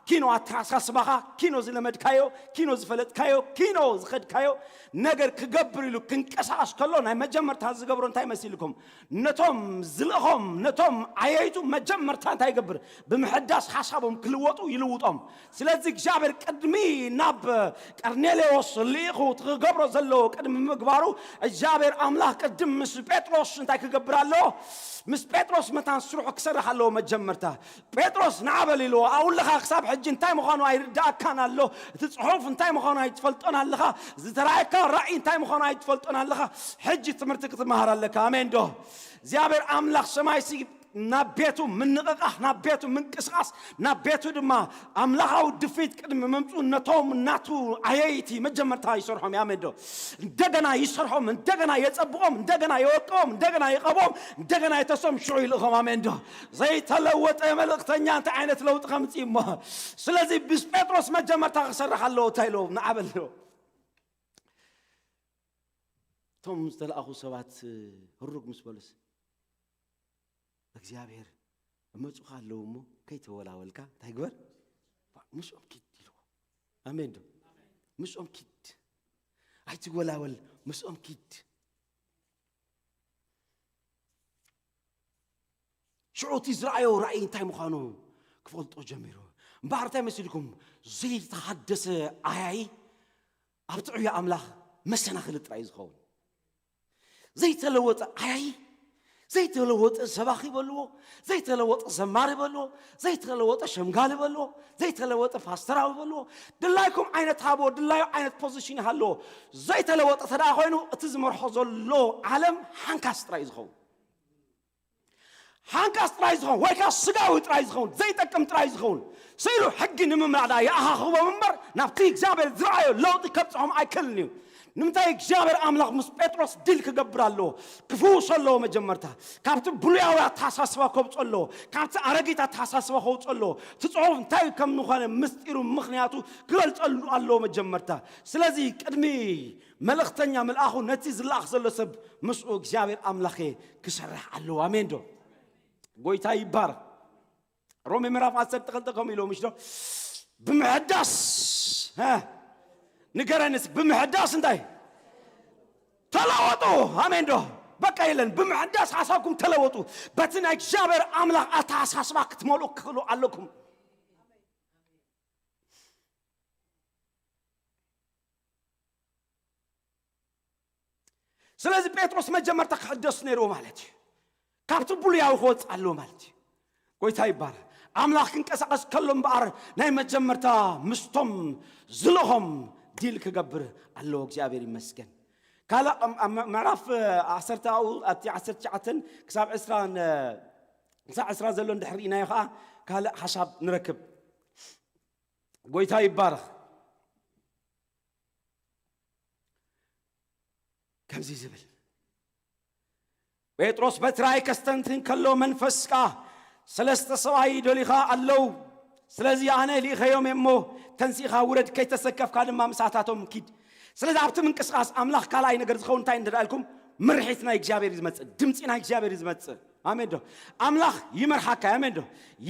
ኪኖ ኣተሓሳስባኻ፣ ኪኖ ዝለመድካዮ፣ ኪኖ ዝፈለጥካዮ፣ ኪኖ ዝኸድካዮ ነገር ክገብር ኢሉ ክንቀሳቐስ ከሎ ናይ መጀመርታ ዝገብሮ እንታይ መሲልኩም? ነቶም ዝልእኾም፣ ነቶም ዓየይቱ መጀመርታ እንታይ ይገብር? ብምሕዳስ ሓሳቦም ክልወጡ ይልውጦም። ስለዚ እግዚኣብሔር ቅድሚ ናብ ቀርኔሌዎስ ልኢኹ እቲ ክገብሮ ዘለዎ ቅድሚ ምግባሩ እግዚኣብሔር ኣምላኽ ቅድም ምስ ጴጥሮስ እንታይ ክገብር ኣለዎ? ምስ ጴጥሮስ መታን ስርሑ ክሰርሕ ኣለዎ። መጀመርታ ጴጥሮስ ንዓ በል ኢልዎ። ኣብኡ ኣለኻ ክሳብ ሕጂ እንታይ ምዃኑ ኣይርድኣካን ኣሎ። እቲ ጽሑፍ እንታይ ምዃኑ ኣይትፈልጦን ኣለኻ። ዝተራእየካ ራእይ እንታይ ምዃኑ ኣይትፈልጦን ኣለኻ። ሕጂ ትምህርቲ ክትመሃር ኣለካ። ኣሜን ዶ? እግዚኣብሔር ኣምላኽ ሰማይሲ ናብ ቤቱ ምንቕቓሕ፣ ናብ ቤቱ ምንቅስቓስ፣ ናብ ቤቱ ድማ ኣምላኻዊ ድፊት ቅድሚ ምምፅኡ ነቶም ናቱ ዓየይቲ መጀመርታ ይሰርሖም። ኣሜን ዶ? እንደገና ይሰርሖም፣ እንደገና የጸብቖም፣ እንደገና የወቅቦም፣ እንደገና ይቐቦም፣ እንደገና የተሶም ሽዑ ይልእኾም። ኣሜን ዶ? ዘይተለወጠ መልእኽተኛ እንታይ ዓይነት ለውጢ ከምጽእ እሞ? ስለዚ ምስ ጴጥሮስ መጀመርታ ክሰርሕ ኣለዎ። እንታይ ኢልዎ? ንዓ በል ኢልዎ። እቶም ዝተለኣኹ ሰባት ህሩግ ምስ በሉስ፣ እግዚኣብሔር እመጹኻ ኣለዉ እሞ ከይተወላወልካ እንታይ ግበር? ምስኦም ኪድ ኢልዎ። ኣሜን ዶ? ምስኦም ኪድ። ኣይትወላወል፣ ምስኦም ኪድ። ሽዑ እቲ ዝረኣዮ ራእይ እንታይ ምዃኑ ክፈልጦ ጀሚሩ። እምበኣር እንታይ መሲልኩም? ዘይተሓደሰ ዓያዪ ኣብ ጥዑይ ኣምላኽ መሰናኽሊ ጥራይ እዩ ዝኸውን። ዘይተለወጠ ዓያዪ፣ ዘይተለወጠ ሰባኺ በልዎ፣ ዘይተለወጠ ዘማሪ በልዎ፣ ዘይተለወጠ ሸምጋሊ በልዎ፣ ዘይተለወጠ ፓስተራዊ በልዎ፣ ድላይኩም ዓይነት ሃብዎ፣ ድላዩ ዓይነት ፖዚሽን ይሃልዎ። ዘይተለወጠ ተደኣ ኮይኑ እቲ ዝመርሖ ዘሎ ዓለም ሓንካስ ጥራይ እዩ ዝኸውን። ሓንካስ ጥራይ ዝኸውን ወይ ከዓ ስጋዊ ጥራይ ዝኸውን ዘይጠቅም ጥራይ ዝኸውን ስኢሉ ሕጊ ንምምላእ ደኣ ይኣኻኽቦም እምበር ናብቲ እግዚኣብሔር ዝረኣዮ ለውጢ ከብፅሖም ኣይክእልን እዩ። ንምንታይ እግዚኣብሔር ኣምላኽ ምስ ጴጥሮስ ዲል ክገብር ኣለዎ። ክፍውሶ ኣለዎ መጀመርታ። ካብቲ ብሉያዊ ኣተሓሳስባ ከውፅኦ ኣለዎ። ካብቲ ኣረጊት ኣተሓሳስባ ከውፅኦ ኣለዎ። እቲ ፅሑፍ እንታይ ከም ዝኾነ ምስጢሩ ምኽንያቱ ክገልፀሉ ኣለዎ መጀመርታ። ስለዚ ቅድሚ መልእኽተኛ ምልኣኹ ነቲ ዝለኣኽ ዘሎ ሰብ ምስኡ እግዚኣብሔር ኣምላኽ ክሰርሕ ኣለዎ። ኣሜን ዶ? ጎይታ ይባረኽ። ሮሜ ምዕራፍ ዓሰርተ ክልተ ከምኡ ኢሎ ምሽ ዶ? ብምሕዳስ፣ ሀ? ንገረንስ፣ ብምሕዳስ እንታይ? ተለወጡ። ኣሜን ዶ? በቃ የለን። ብምሕዳስ ሓሳብኩም ተለወጡ። በቲ ናይ እግዚኣብሔር ኣምላኽ ኣተሓሳስባ ክትመልኡ ክኽእሉ ኣለኩም። ስለዚ ጴጥሮስ መጀመርታ ክሕደስ ነይርዎ ማለት እዩ። ካብቲ ብሉያዊ ክወፅእ ኣለዎ ማለት እዩ። ጎይታ ይባረክ። ኣምላኽ ክንቀሳቐስ ከሎ እምበኣር ናይ መጀመርታ ምስቶም ዝልእኾም ዲል ክገብር ኣለዎ። እግዚኣብሔር ይመስገን። ካልእ ኣብ ምዕራፍ ዓሰርተ ኣብኡ ኣብቲ ዓሰርተ ትሽዓተ ክሳብ ዕስራ ክሳብ ዕስራ ዘሎ እንድሕር ርኢናዮ ከዓ ካልእ ሓሳብ ንረክብ። ጎይታ ይባረክ። ከምዚ ዝብል ጴጥሮስ በትራይ ከስተንትን ከሎ መንፈስ ከኣ ሰለስተ ሰብኣይ ደሊኻ ኣለዉ። ስለዚ ኣነ ልኢኸዮም እየ እሞ ተንሲእኻ ውረድ፣ ከይተሰከፍካ ድማ ምሳታቶም ኪድ። ስለዚ ኣብቲ ምንቅስቃስ ኣምላኽ ካልኣይ ነገር ዝኸውን እንታይ እንድዳ ኢልኩም ምርሒት ናይ እግዚኣብሔር እዩ ዝመጽእ፣ ድምፂ ናይ እግዚኣብሔር እዩ ዝመጽእ። ኣሜን ዶ? ኣምላኽ ይመርሓካ፣ ኣሜን ዶ?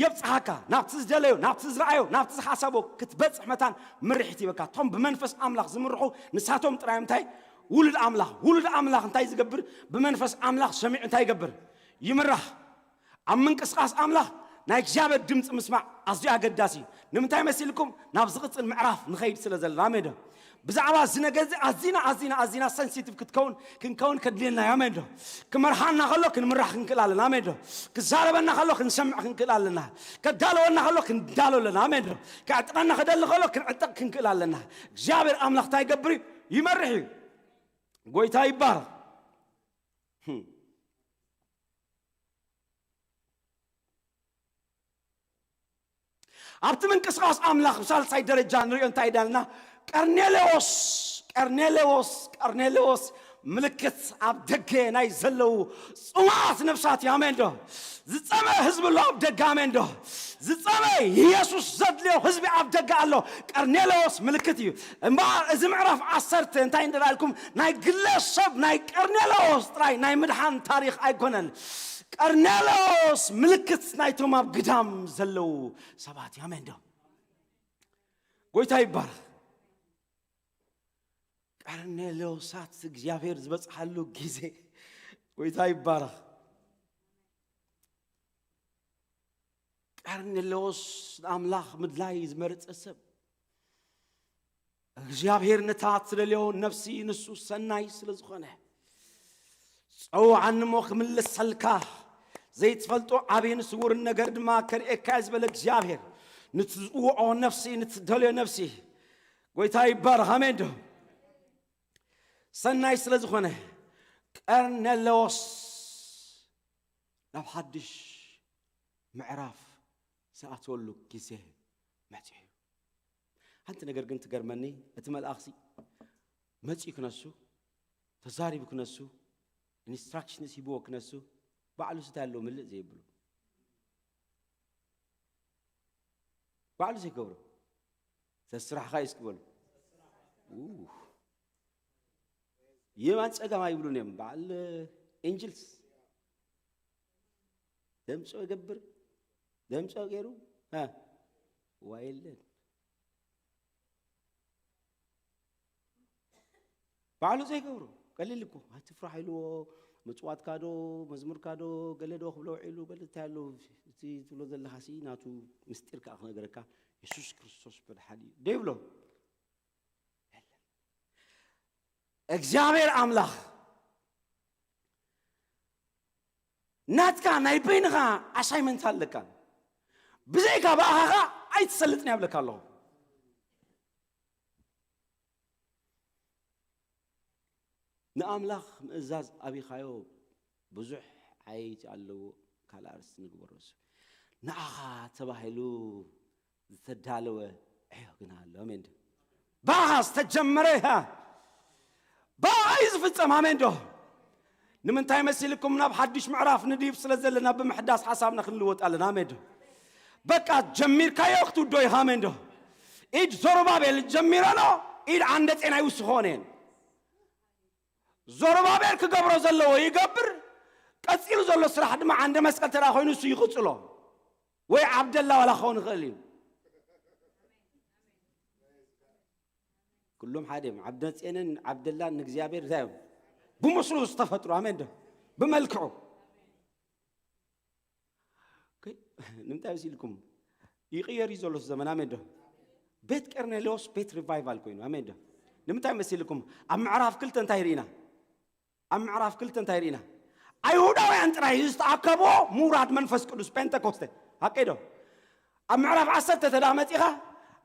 የብፅሓካ ናብቲ ዝደለዮ፣ ናብቲ ዝረኣዮ፣ ናብቲ ዝሓሰቦ ክትበፅሕ መታን ምርሒት ይበካ። እቶም ብመንፈስ ኣምላኽ ዝምርሑ ንሳቶም ጥራይ እንታይ ውሉድ ኣምላኽ። ውሉድ ኣምላኽ እንታይ ዝገብር? ብመንፈስ ኣምላኽ ሰሚዑ እንታይ ይገብር? ይምራሕ። ኣብ ምንቅስቃስ ኣምላኽ ናይ እግዚኣብሔር ድምፂ ምስማዕ ኣዝዩ ኣገዳሲ እዩ። ንምንታይ መሲልኩም? ናብ ዝቕፅል ምዕራፍ ንኸይድ ስለ ዘለና። ኣሜን ዶ? ብዛዕባ እዚ ነገር እዚ ኣዚና ኣዚና ኣዚና ሰንሲቲቭ ክትከውን ክንከውን ከድልየና እዩ። ኣሜን ዶ? ክመርሓና ከሎ ክንምራሕ ክንክእል ኣለና። ኣሜን ዶ? ክዛረበና ከሎ ክንሰምዕ ክንክእል ኣለና። ከዳለወና ከሎ ክንዳሎ ኣለና። ኣሜን ዶ? ከዕጥቐና ክደሊ ከሎ ክንዕጠቕ ክንክእል ኣለና። እግዚኣብሔር ኣምላኽ እንታይ ይገብር እዩ? ይመርሕ እዩ። ጎይታ ይባረኽ። ኣብቲ ምንቅስቃስ ኣምላኽ ብሳልሳይ ደረጃ ንሪኦ እንታይ ኢዳልና? ቀርኔሌዎስ፣ ቀርኔሌዎስ፣ ቀርኔሌዎስ ምልክት ኣብ ደገ ናይ ዘለዉ ጽማት ነፍሳት እዩ። ኣሜን ዶ? ዝጸመ ህዝቢ ኣሎ ኣብ ደገ። ኣሜን ዶ? ዝጸመ ኢየሱስ ዘድልዮ ህዝቢ ኣብ ደገ ኣሎ። ቀርኔሌዎስ ምልክት እዩ። እምበኣር እዚ ምዕራፍ ዓሰርተ እንታይ እንድዳ ኢልኩም ናይ ግለሰብ ናይ ቀርኔሌዎስ ጥራይ ናይ ምድሓን ታሪኽ ኣይኮነን። ቀርኔሌዎስ ምልክት ናይቶም ኣብ ግዳም ዘለዉ ሰባት እዩ። ኣሜን ዶ? ጎይታ ይባረኽ። ቀርኔሌዎሳት እግዚኣብሔር ዝበፅሓሉ ግዜ። ጎይታ ይባረኽ። ቀርኔሌዎስ ንኣምላኽ ምድላይ ዝመረጸ ሰብ፣ እግዚኣብሔር ነታ ትደልዮ ነፍሲ ንሱ ሰናይ ስለ ዝኾነ፣ ጸውዓኒ እሞ ክምልሰልካ፣ ዘይትፈልጦ ዓብይን ስውርን ነገር ድማ ከርእየካ እየ ዝበለ እግዚኣብሔር፣ ንትጽውዖ ነፍሲ፣ ንትደልዮ ነፍሲ፣ ጎይታ ይባረኽ። ኣሜን ዶ? ሰናይ ስለ ዝኾነ፣ ቀርኔሌዎስ ናብ ሓድሽ ምዕራፍ ዝኣተወሉ ግዜ መጺኡ እዩ። ሓንቲ ነገር ግን ትገርመኒ፣ እቲ መልኣኽሲ መጺኡ ክነሱ፣ ተዛሪቡ ክነሱ፣ ኢንስትራክሽንስ ሂብዎ ክነሱ፣ ባዕሉ ስታይ ኣለዎ ምልእ ዘይብሉ። ባዕሉ ዘይገብሮ። ዘስራሕኻ እዩ እስኪ በሉ። ኡ። የማን ጸጋም ኣይብሉን እዮም። በዓል ኤንጅልስ። ደምጾ ይገብር። ደምጾ ገይሩ። እ። ዋ የለን። ባዕሉ ዘይገብሮ። ቀሊል እኮ። ኣይትፍራሕ ኢልዎ። ምጽዋትካ ዶ፣ መዝሙርካ ዶ፣ ገለ ዶ ክብሎ ውዒሉ፣ ገለ እንታይ ኣሎ፣ እቲ ትብሎ ዘለኻሲ ናቱ ምስጢር ከኣ ክነገረካ፣ የሱስ ክርስቶስ መድሓኒ እዩ። ዶ ይብሎ? የለን። እግዚኣብሔር ኣምላኽ ናትካ ናይ በይንኻ ኣሳይመንት ኣለካ። ብዘይካ ብኣኻ ኸኣ ኣይትሰልጥን እየ እብለካ ኣለኹ። ንኣምላኽ ምእዛዝ ኣቢኻዮ ብዙሕ ዓየይቲ ኣለዎ። ካልእ ኣርእስቲ ንግበሮ። ንዓኻ ተባሂሉ ዝተዳለወ ዕዮ ግና ኣሎ። ኣሜን ዶ? ብኣኻ ዝተጀመረ፣ ሃ፣ ብኣኻ እዩ ዝፍጸም። ኣሜን ዶ? ንምንታይ መሲልኩም? ናብ ሓድሽ ምዕራፍ ንድይብ ስለ ዘለና ብምሕዳስ ሓሳብና ክንልወጥ ኣለና። ኣሜን ዶ? በቃ ጀሚርካዮ ክትውዶ ኢኻ። ኣሜን ዶ? ኢድ ዞሩባቤል ጀሚረኖ፣ ኢድ ዓንደጼን ኣይውስኾን እየን። ዞሩባቤል ክገብሮ ዘለዎ ይገብር። ቀጺሉ ዘሎ ስራሕ ድማ ዓንደ መስቀል ተደኣ ኮይኑ እሱ ይቕጽሎ። ወይ ዓብደላ ዋላ ክኸውን ይኽእል እዩ። ኩሎም ሓደ እዮም። ዓብደጼንን ዓብደላን ንእግዚኣብሔር እንታይ እዮም? ብምስሉ ዝተፈጥሩ። ኣሜን ዶ? ብመልክዑ። ኦኬ፣ ንምንታይ መሲልኩም? ይቕየር እዩ ዘሎ ዘመን። ኣሜን ዶ? ቤት ቀርኔሌዎስ ቤት ሪቫይቫል ኮይኑ። ኣሜን ዶ? ንምንታይ መሲልኩም? ኣብ ምዕራፍ ክልተ እንታይ ርኢና? ኣብ ምዕራፍ ክልተ እንታይ ርኢና? ኣይሁዳውያን ጥራይ ዝተኣከብዎ ምውራድ መንፈስ ቅዱስ ጴንጠኮስቴ። ሓቀይ ዶ? ኣብ ምዕራፍ ዓሰርተ ተዳ መጺኻ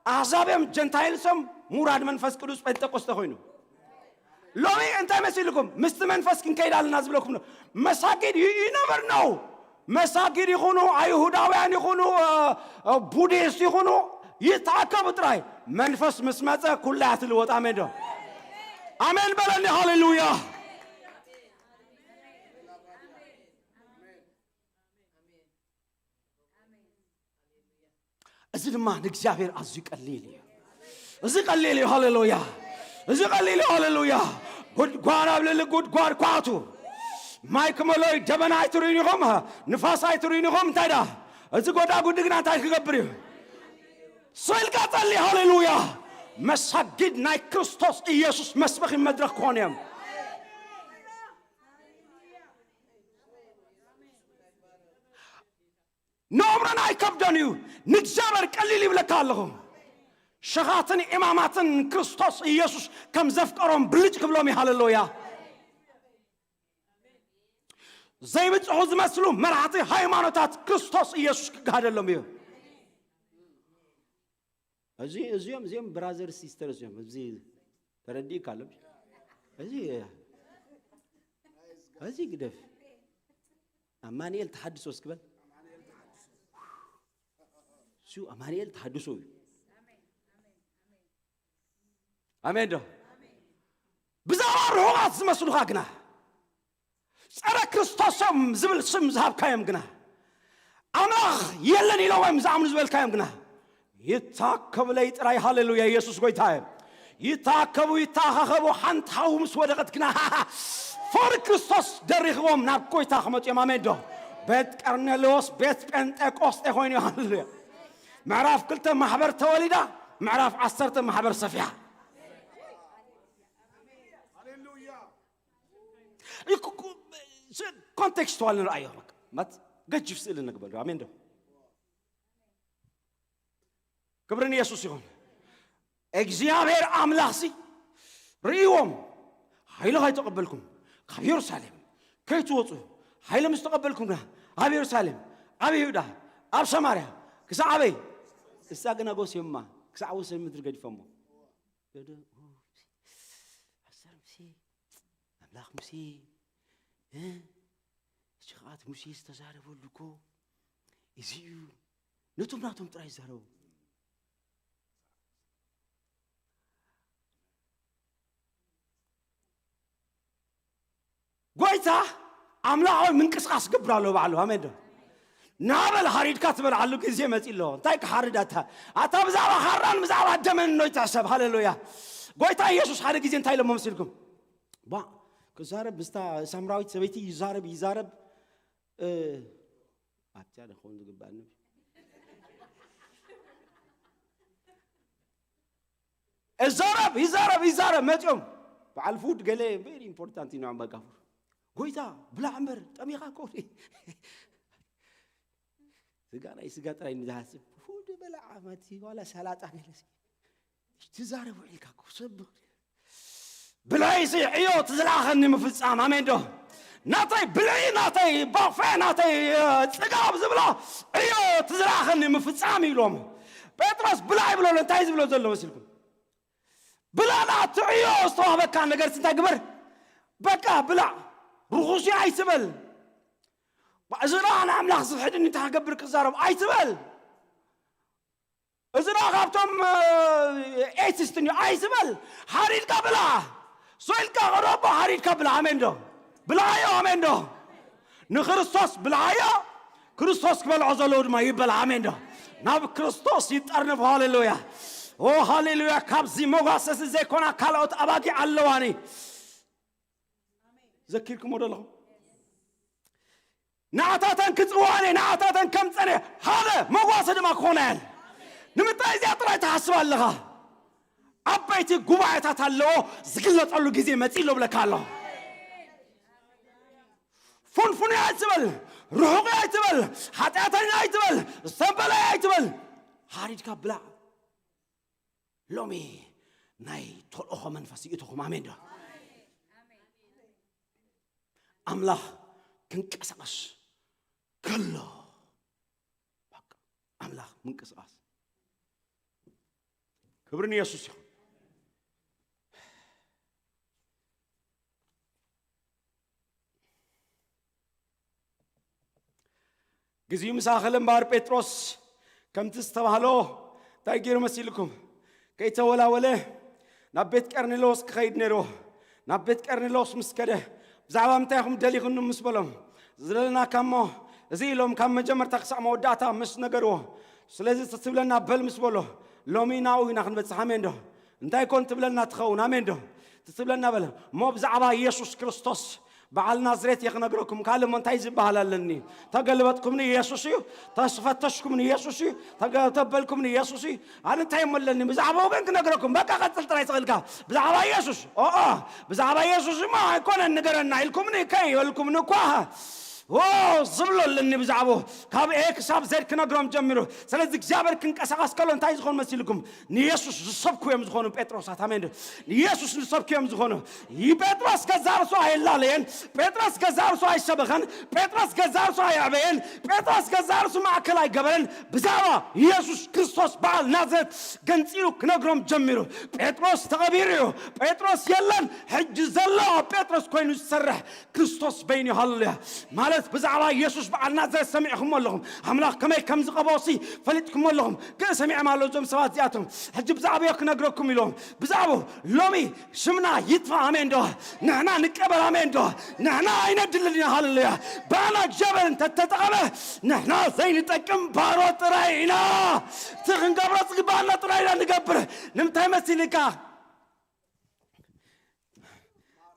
ኣሕዛብ እዮም፣ ጀንታይልስ እዮም፣ ምውራድ መንፈስ ቅዱስ ጴንጠቆስተ ኮይኑ። ሎሚ እንታይ መሲልኩም? ምስቲ መንፈስ ክንከይድ ኣለና ዝብለኩም ነው። መሳጊድ you, you never know። መሳጊድ ይኹኑ፣ ኣይሁዳውያን ይኹኑ፣ ቡዲስት ይኹኑ፣ ይተኣከቡ ጥራይ። መንፈስ ምስ መጸ ኩላ እያ ትልወጥ። ኣሜን ዶ? ኣሜን በለኒ። ሃሌሉያ። እዚ ድማ ንእግዚኣብሔር ኣዝዩ ቀሊል እዩ። እዚ ቀሊል እዩ። ሃሌሉያ። እዚ ቀሊል እዩ። ሃሌሉያ። ጉድጓድ ኣብ ልዕሊ ጉድጓድ ኳቱ። ማይ ክመሎ እዩ። ደበና ኣይትርእዩን ኢኹም፣ ንፋስ ኣይትርእዩን ኢኹም። እንታይ ዳ? እዚ ጎዳጉዲ ግና እንታይ ክገብር እዩ? ስቕ ኢልካ ጸሊ። ሃሌሉያ። መሳጊድ ናይ ክርስቶስ ኢየሱስ መስበኺ መድረኽ ክኾኑ እዮም። ንእምሮን ኣይከብዶን እዩ፣ ንእግዚኣብሔር ቀሊል ይብለካ ኣለኹ። ሸኻትን ኢማማትን ክርስቶስ ኢየሱስ ከም ዘፍቀሮም ብልጭ ክብሎም እዩ። ሃሌሉያ። ዘይብጽሑ ዝመስሉ መራሕቲ ሃይማኖታት ክርስቶስ ኢየሱስ ክጋሃደሎም እዩ። እዚ እዚኦም እዚኦም ብራዘር ሲስተር እዚኦም እዚ ተረዲእካ ኣሎ። እዚ እዚ ግደፍ። ኣማኑኤል ተሓድሶ እስክበል። እሱ ኣማኑኤል ተሓድሶ እዩ። ኣሜን ዶ? ብዛዕባ ርሑቓት ዝመስሉኻ ግና፣ ጸረ ክርስቶስ እዮም ዝብል ስም ዝሃብካዮም ግና፣ ኣምላኽ የለን ኢሎም እዮም ዝኣምኑ ዝበልካዮም ግና፣ ይታከቡለይ ጥራይ። ሃሌሉያ፣ ኢየሱስ ጎይታ እዩ። ይታከቡ፣ ይተኣኻኸቡ። ሓንቲ ሓዊ ምስ ወደቐት ግና፣ ፈሪ ክርስቶስ ደሪኽዎም ናብ ጎይታ ክመጹ እዮም። ኣሜን ዶ? ቤት ቀርኔሌዎስ ቤት ጴንጤቆስጤ ኮይኑ እዩ። ሃሌሉያ። ምዕራፍ ክልተ ማሕበር ተወሊዳ፣ ምዕራፍ ዓሰርተ ማሕበር ሰፊሓ። ኮንቴክስቱዋል ንርኣዮ። በቃ፣ ማለት፣ ገጅፍ ስእሊ ንግበል። ኣሜን ዶ? ክብሪ ንየሱስ ይኹን። እግዚኣብሔር ኣምላኽሲ ርእይዎም፣ ሓይሊ ከይተቐበልኩም ካብ የሩሳሌም ከይትወፁ፣ ሓይሊ ምስ ተቐበልኩም ግና ኣብ የሩሳሌም፣ ኣብ ይሁዳ፣ ኣብ ሰማርያ፣ ክሳዕ ኣበይ? እሳ ግና ጎስዮማ፣ ክሳዕ ወሰን ምድሪ ገዲፎሞ። ገደ-፣ ኦ፣ ሓሳር ሙሴ፣ ኣምላኽ ሙሴ፣ እ? እዚ ኸኣ እቲ ሙሴ ዝተዛረበሉ እኮ እዚ እዩ። ነቶም ናቶም ጥራይ ይዛረቡ። ጎይታ ኣምላኻዊ ምንቅስቃስ ገብር ኣሎ ባዕሉ። ኣሜን ዶ? ናበል ሃሪድካ ትበልዓሉ ግዜ መጺ ኣሎ። እንታይ ክሓርድ ኣታ? ኣታ ብዛዕባ ሃራን ብዛዕባ ደመን ኖይ ትሕሰብ። ሃሌሉያ። ጎይታ ኢየሱስ ሓደ ግዜ እንታይ ኢሎሞ መሲልኩም? ባ፣ ክዛረብ ምስታ ሳምራዊት ሰበይቲ ይዛረብ፣ ይዛረብ፣ እ፣ ኣብቲያ ዶ ክኸውን ዝግባእ? እዛረብ፣ ይዛረብ፣ ይዛረብ፣ መጺኦም። በዓል ፉድ ገለ very important እዩ፣ ንዕኦም በቃ። ጎይታ፣ ብላዕ እምበር፣ ጠሚኻ እኮ። ስጋ ናይ ስጋ ጥራይ ንዝሃስብ። ፉድ በላዓ፣ መቲ ዋላ ሰላጣ ገለሲ። ትዛረብ ውዒልካ እኮ፣ ሰብ ብላይሲ ዕዮ ትዝለኣኸኒ ምፍጻም። ኣሜን ዶ? ናተይ ብልዒ፣ ናተይ ባፌ፣ ናተይ፣ እ፣ ጽጋብ ዝብሎ ዕዮ ትዝለኣኸኒ ምፍጻም ይብሎም። ጴጥሮስ ብላዕ ይብሎ ኣሎ። እንታይ ዝብሎ ዘሎ መሲልኩም? ብላዕ፣ ናቲ ዕዮ ዝተዋህበካ ነገር እንታይ ግበር? በቃ ብላዕ። ርኹስ እዩ ኣይትበል። እዚ ደኣ ንኣምላኽ ዝሕድን እንታይ ክገብር ክዛረብ ኣይትበል። እዚ ደኣ ካብቶም፣ እ፣ ኤቲስት እንዮ ኣይትበል። ሓሪድካ ብላ። ሶ ኢልካ ቀረቦ ሓሪድካ ብላ። ኣሜን ዶ? ብላዓዮ፣ ኣሜን ዶ? ንክርስቶስ ብላዓዮ። ክርስቶስ ክበልዖ ዘለዎ ድማ ይበላ። ኣሜን ዶ? ናብ ክርስቶስ ይጠርንፍ። ሃሌሉያ። ኦ፣ ሃሌሉያ። ካብዚ መጓሰሲ ዘይኮና ካልኦት ኣባጊዕ ኣለዋኒ። ዘኪርኩሞ ዶ ኣለኹም? ንዓታተን ክጽዋዕን እየ፣ ንዓታተን ከምጸን እየ። ሓደ መጓሰ ድማ ክኾና እየን። ንምንታይ እዚኣ ጥራይ ትሓስብ ኣለኻ? ዓበይቲ ጉባኤታት ኣለዎ፣ ዝግለጸሉ ግዜ መጺእ ኣሎ ብለካ ኣለኹ። ፉንፉን ኣይትበል፣ ርሑቕ ኣይትበል፣ ሓጢኣተኛ ኣይትበል፣ ዝተንበለ ኣይትበል። ሃሪድካ ብላዕ። ሎሚ ናይ ተልእኾ መንፈስ ይእትኹም። ኣሜን ዶ? ኣምላኽ ክንቀሳቐስ ከሎ፣ በቃ ኣምላኽ ምንቅስቓስ። ክብሪ ንየሱስ ይኹን። ግዜኡ ምስ ኣኸለ እምበኣር ጴጥሮስ ከምቲ ዝተባህሎ እንታይ ገይሩ መሲልኩም? ከይተወላወለ ናብ ቤት ቀርኔሎስ ክኸይድ ነይርዎ። ናብ ቤት ቀርኔሎስ ምስ ከደ፣ ብዛዕባ ምንታይ ኢኹም ደሊኹኒ ምስ በሎም፣ ዝደለናካ እሞ እዚ ኢሎም ካብ መጀመርታ ክሳዕ መወዳእታ ምስ ነገርዎ፣ ስለዚ ትትብለና በል ምስ በሎ፣ ሎሚ ናብኡ ኢና ክንበጽሕ። ኣሜን ዶ? እንታይ ኮን ትብለና ትኸውን? ኣሜን ዶ? ትትብለና በለ እሞ ብዛዕባ ኢየሱስ ክርስቶስ በዓል ናዝሬት እየ ክነግረኩም። ካልእ እሞ እንታይ ዝበሃል ኣለኒ? ተገልበጥኩምኒ ኢየሱስ እዩ፣ ተፈተሽኩምኒ ኢየሱስ እዩ፣ ተገ-፣ ተበልኩምኒ ኢየሱስ እዩ። ኣነ እንታይ እሞ ኣለኒ? ብዛዕባኡ ግን ክነግረኩም። በቃ ቀጽል ጥራይ ትኽእልካ። ብዛዕባ ኢየሱስ። ኦኦ፣ ብዛዕባ ኢየሱስ እማ ኣይኮነን ንገረና ኢልኩምኒ፣ ከይ በልኩምኒ እኳ። ኦ፣ ዝብሎ ኣለኒ ብዛዕባኡ። ካብ ኤ ክሳብ ዜድ ክነግሮም ጀሚሩ። ስለዚ እግዚኣብሔር ክንቀሳቐስ ከሎ እንታይ ዝኾኑ መሲልኩም? ንኢየሱስ ዝሰብኩ እዮም ዝኾኑ ጴጥሮሳት። ኣሜን ዶ? ንኢየሱስ ዝሰብኩ እዮም ዝኾኑ። ይህ ጴጥሮስ ገዛ ርሱ ኣየላለየን። ጴጥሮስ ገዛ ርሱ ኣይሰበኸን። ጴጥሮስ ገዛ ርሱ ኣየዕበየን። ጴጥሮስ ገዛ ርሱ ማእከል ኣይገበረን። ብዛዕባ ኢየሱስ ክርስቶስ በዓል ናዝሬት ገንጺሉ ክነግሮም ጀሚሩ። ጴጥሮስ ተቐቢሩ እዩ። ጴጥሮስ የለን። ሕጂ ዘሎ ኣብ ጴጥሮስ ኮይኑ ዝሰርሕ ክርስቶስ በይኑ። ሃሌሉያ። ማለት ብዛዕባ ኢየሱስ በዓል ናዝሬት ሰሚዕኩሞ ኣለኹም። ኣምላኽ ከመይ ከም ዝቐበኦሲ ፈሊጥኩሞ ኣለኹም። ግን ሰሚዖም ኣለዉ እዞም ሰባት እዚኣቶም። ሕጂ ብዛዕባዮ ክነግረኩም ኢሎም። ብዛዕባኡ ሎሚ ሽምና ይጥፋእ። ኣሜን ዶ? ንሕና ንቀበል። ኣሜን ዶ? ንሕና ኣይነድልን ኢና። ሃሌሉያ። ባና እግዚኣብሔር እንተተጠቐመ ንሕና ዘይንጠቅም ባሮ ጥራይ ኢና። እቲ ክንገብሮ ዝግባኣና ጥራይ ኢና ንገብር። ንምንታይ መሲልካ?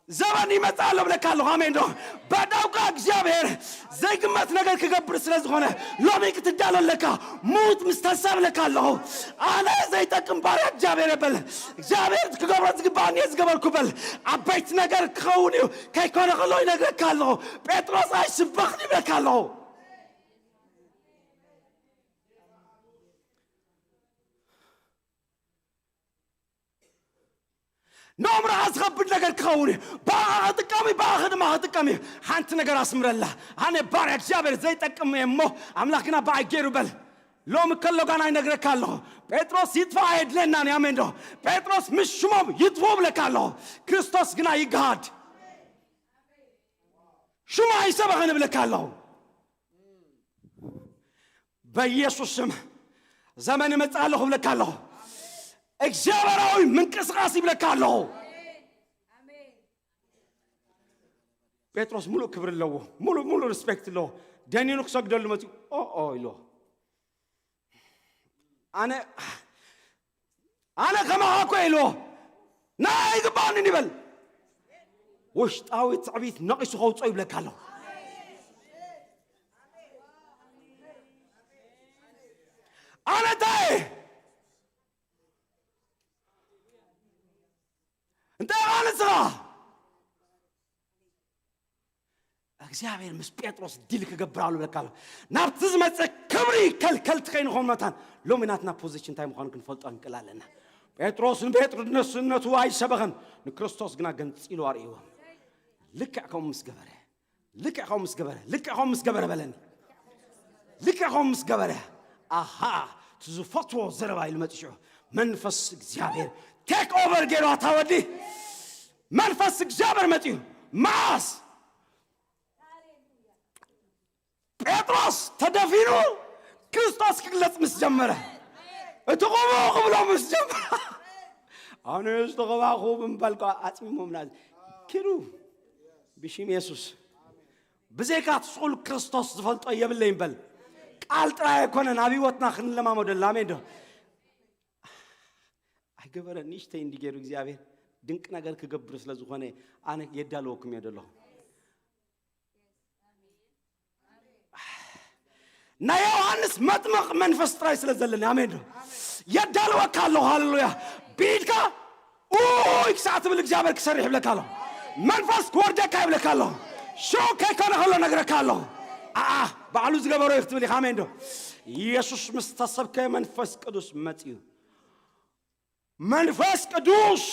ዘበን ይመጽእ ኣሎ ብለካ ኣለኹ። ኣሜን ዶ? በዳውካ እግዚኣብሔር ዘይግመት ነገር ክገብር ስለ ዝኾነ ሎሚ ክትዳሎ ኣለካ። ሙት ምስ ተሳብ ለካ ኣለኹ። ኣነ ዘይጠቅም ባርያ እግዚኣብሔር የበል። እግዚኣብሔር ክገብሮ ዝግባኣኒ እየ ዝገበርኩ በል። ዓበይቲ ነገር ክኸውን እዩ። ከይኮነ ከሎ ይነግረካ ኣለኹ። ጴጥሮስ ኣይስበኽን ይብለካ ኣለኹ። ንኦም ረኣ ዝኸብድ ነገር ክኸውን እዩ። ብኣኻ ክጥቀም እዩ፣ ብኣኻ ድማ ክጥቀም እዩ። ሓንቲ ነገር ኣስምረላ። ኣነ ባርያ እግዚኣብሔር ዘይጠቅም እየ እሞ ኣምላኽ ግና ብኣይ ገይሩ በል። ሎሚ ከሎ ጋና ይነግረካ ኣለኹ። ጴጥሮስ ይጥፋእ ኣየድለናን እዩ። ኣሜን ዶ? ጴጥሮስ ምስ ሽሞም ይጥፍኡ እብለካ ኣለኹ። ክርስቶስ ግና ይግሃድ። ሽሙ ኣይሰበኸን እብለካ ኣለኹ። በኢየሱስ ስም ዘመን እመጽእ ኣለኹ እብለካ ኣለኹ። እግዚኣብሔራዊ ምንቅስቃስ ይብለካ ኣለኹ። ጴጥሮስ ሙሉእ ክብሪ ኣለዎ፣ ሙሉእ፣ ሙሉእ ሪስፔክት ኣለዎ። ደኒኑ ክሰግደሉ መጺኡ፣ ኦ፣ ኦ ኢልዎ። ኣነ፣ ኣነ ከማኻ እኮ ኢልዎ። ናይ ኣይግባኣንን ይበል። ውሽጣዊ ትዕቢት ነቒሱ ከውፅኦ ይብለካ ኣለኹ። ኣነ እንታይ እየ? እንታይ ኢኻ ንስኻ? እግዚኣብሔር ምስ ጴጥሮስ ዲል ክገብር ኣሎ ብለካ ኣሎ። ናብቲ ዝመጽእ ክብሪ ከልከልቲ ከይንኾን መታን ሎሚ ናትና ፖዚሽን እንታይ ምዃኑ ክንፈልጦ ንክእል ኣለና። ጴጥሮስ ንጴጥሮስነቱ ኣይሰበኸን፣ ንክርስቶስ ግና ገንጺሉ ኣርእይዎ። ልክዕ ከምኡ ምስ ገበረ፣ ልክዕ ከምኡ ምስ ገበረ፣ ልክዕ ከምኡ ምስ ገበረ በለኒ። ልክዕ ከምኡ ምስ ገበረ፣ ኣሃ፣ እቲ ዝፈትዎ ዘረባ ኢሉ መጺኡ። መንፈስ እግዚኣብሔር ቴክ ኦቨር ገይሩ ኣታ ወዲ። መንፈስ እግዚኣብሔር መጺኡ። መዓስ? ጴጥሮስ ተደፊኑ ክርስቶስ ክግለጽ ምስ ጀመረ፣ እቲ ቁሙ ክብሎ ምስ ጀመረ፣ ኣነ ዝተቐባእኹ ብምባል ከኣ ኣጽሚሞምና ኪዱ ብሽም የሱስ። ብዘይካ እቲ ስቑል ክርስቶስ ዝፈልጦ የብለይን በል። ቃል ጥራይ ኣይኮነን ኣብ ህይወትና ክንለማመደሉ። ኣሜን ዶ? ኣይገበረ ንእሽተይ እንዲ ገይሩ እግዚኣብሔር ድንቅ ነገር ክገብር ስለ ዝኾነ ኣነ የዳልወኩም እየ ዘለኹ። ናይ ዮሃንስ መጥምቕ መንፈስ ጥራይ ስለ ዘለኒ፣ ኣሜን ዶ? የዳልወካ ኣለኹ። ሃሌሉያ። ብኢድካ ኡይ ክሳዕ ትብል እግዚኣብሔር ክሰርሕ ይብለካ ኣለኹ። መንፈስ ክወርደካ ይብለካ ኣለኹ። ሽዑ ከይኮነ ከሎ ነግረካ ኣለኹ። ኣኣ፣ ባዕሉ ዝገበሮ እዩ ክትብል ኢኻ። ኣሜን ዶ? ኢየሱስ ምስ ተሰብከ መንፈስ ቅዱስ መጺኡ። መንፈስ ቅዱስ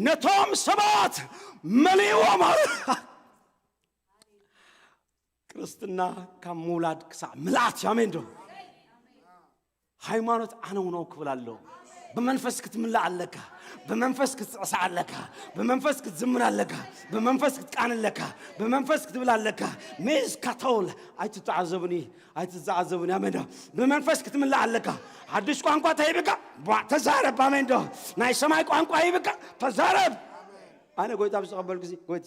ነቶም ሰባት መሊእዎም። ክርስትና ካብ ምውላድ ክሳዕ ምልኣት እዩ። ኣሜን ዶ? ሃይማኖት ዓነውነው ክብል ኣለዎ። ብመንፈስ ክትምላእ ኣለካ። ብመንፈስ ክትስዕሳዕ ኣለካ። ብመንፈስ ክትዝምር ኣለካ። ብመንፈስ ክትቃን ኣለካ። ብመንፈስ ክትብል ኣለካ። ሜዝ ካቶል ኣይትተዓዘቡኒ፣ ኣይትዘዓዘቡኒ። ኣሜን ዶ? ብመንፈስ ክትምላእ ኣለካ። ሓድሽ ቋንቋ ተሂብካ፣ ቧዕ፣ ተዛረብ። ኣሜን ዶ? ናይ ሰማይ ቋንቋ ሂብካ፣ ተዛረብ። ኣነ ጎይታ ምስ ተቐበልኩ ሲ፣ ጎይታ፣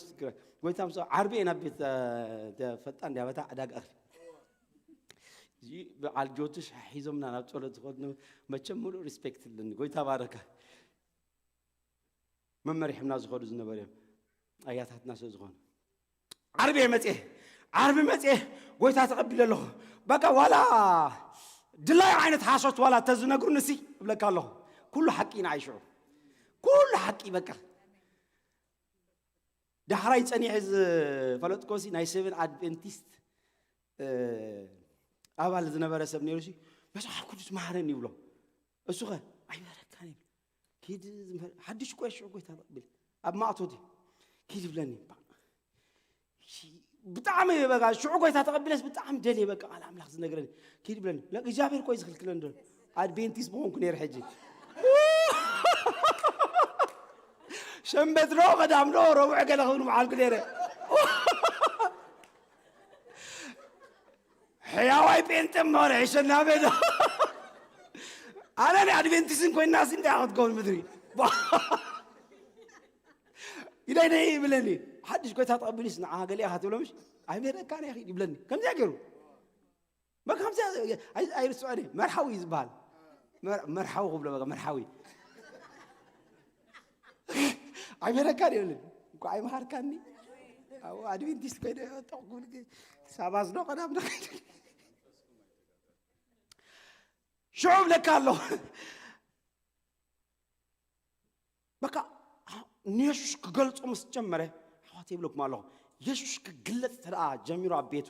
ጎይታ ምስ ዓርቢ እየ ናብ ቤት፣ እ፣ ፈጣን እንዲያ በታ ዕዳጋ እኽሊ። እዚ በዓል ጆትሽ ሒዞምና ናብ ጸሎት ዝኸዱ መቸም ሙሉእ ሪስፔክት ኣለኒ። ጎይታ ባረካ። መመሪሖምና ዝኸዱ ዝነበሩ እዮም። ኣያታትና ስለ ዝኾኑ። ዓርቢ እየ መጽኤ። ዓርቢ መጽኤ ጎይታ ተቐቢለ ኣለኹ። በቃ ዋላ ድላይ ዓይነት ሓሶት ዋላ ተዝነግሩኒ ሲ እብለካ ኣለኹ። ኩሉ ሓቂ ኢና ኣይሽዑ። ኩሉ ሓቂ በቃ። ዳሕራይ ጸኒሐ ዝፈለጥኮ ሲ ናይ ሴቨን ኣድቬንቲስት፣ እ፣ ኣባል ዝነበረ ሰብ ነይሩ ሲ፣ "መጽሓፍ ቅዱስ መሃረኒ" ይብሎ። እሱ ኸ፣ "ኣይመረካን" ይብል። ኪድ ዝምህር-፣ ሓድሽ እኮ ሽዑ ጎይታ ተቐቢለ። ኣብ ማእቶት እዩ። ኪድ ይብለኒ። ባ-፣ ሺ-፣ ብጣዕሚ በቃ ሽዑ ጎይታ ተቐቢለስ ብጣዕሚ ደልየ በቃ ቃል ኣምላኽ ዝነግረኒ። ኪድ ይብለኒ። ለ-፣ እግዚኣብሔር እኮ እዩ ዝኽልክለኒ ዘሎ። ኣድቬንቲስት ምኾንኩ ነይረ ሕጂ። ሸንበት ዶ ቀዳም ዶ ረቡዕ ገለ ክብል ምዓልኩ ነይረ። ሕያዋይ ጴንጤ እምበር ሒሸና በዶ። ኣነ ናይ ኣድቬንቲስን ኮይና ሲ እንታይ ክትከውን ምድሪ። ኢዳይ ነይ ይብለኒ። ሓድሽ ጎይታ ተቐቢሉስ ንዓ ገለ ኢኻ ትብሎ ምሽ? ኣይሜረካን ኢኺ ይብለኒ። ከምዚያ ገይሩ። በቃ ከምዚያ ኣይ-፣ ኣይርስዖን እየ። መርሓዊ እዩ ዝበሃል። መር-፣ መርሓዊ ክብሎ በቃ መርሓዊ። ኣይሜረካን ይብለኒ። እኮ ኣይመሃርካኒ። ኣዎ ኣድቬንቲስት ኮይነ ጠቕኩ ሳባዝ ዶ ቀዳም ዶ ሽዑ እብለካ ኣለኹ። በቃ ንየሱስ ክገልጾ ምስ ጀመረ፣ ኣሕዋት ይብለኩም ኣለኹ፣ የሱስ ክግለጽ እንተ ደኣ ጀሚሩ ኣብ ቤቱ፣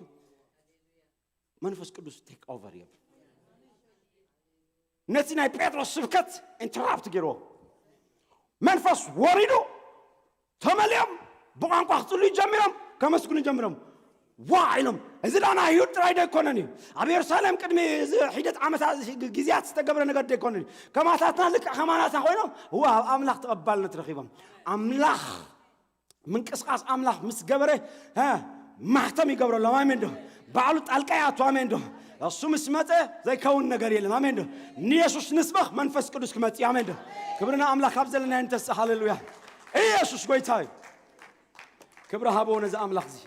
መንፈስ ቅዱስ ቴክ ኦቨር ይብል። ነቲ ናይ ጴጥሮስ ስብከት ኢንተራፕት ገይርዎ። መንፈስ ወሪዱ፣ ተመሊኦም ብቋንቋ ክጽልዩ ጀሚሮም፣ ከመስግኑ ጀሚሮም። ዋ ኢሎም፣ እዚ ደኣ ናይ ኣይሁድ ጥራይ ዶ ኣይኮነን እዩ? ኣብ የሩሳሌም ቅድሚ እዚ ሒደት ዓመታት፣ እዚ ግ-፣ ግዜያት ዝተገብረ ነገር ዶ ኣይኮነን እዩ? ከማታትና ልክዕ ከማናትና ኮይኖም፣ እዋ፣ ኣብ ኣምላኽ ተቐባልነት ረኺቦም። ኣምላኽ፣ ምንቅስቓስ ኣምላኽ ምስ ገበረ፣ ሀ፣ ማሕተም ይገብረሎም። ኣሜን ዶ? ባዕሉ ጣልቃ ይኣቱ። ኣሜን ዶ? እሱ ምስ መጸ ዘይከውን ነገር የለን። ኣሜን ዶ? ንየሱስ ንስበኽ፣ መንፈስ ቅዱስ ክመጽእ። ኣሜን ዶ? ክብርና ኣምላኽ ካብ ዘለና ይንተስእ። ሃሌሉያ። ኢየሱስ ጎይታ እዩ። ክብሪ ሃቦ ነዚ ኣምላኽ እዚ።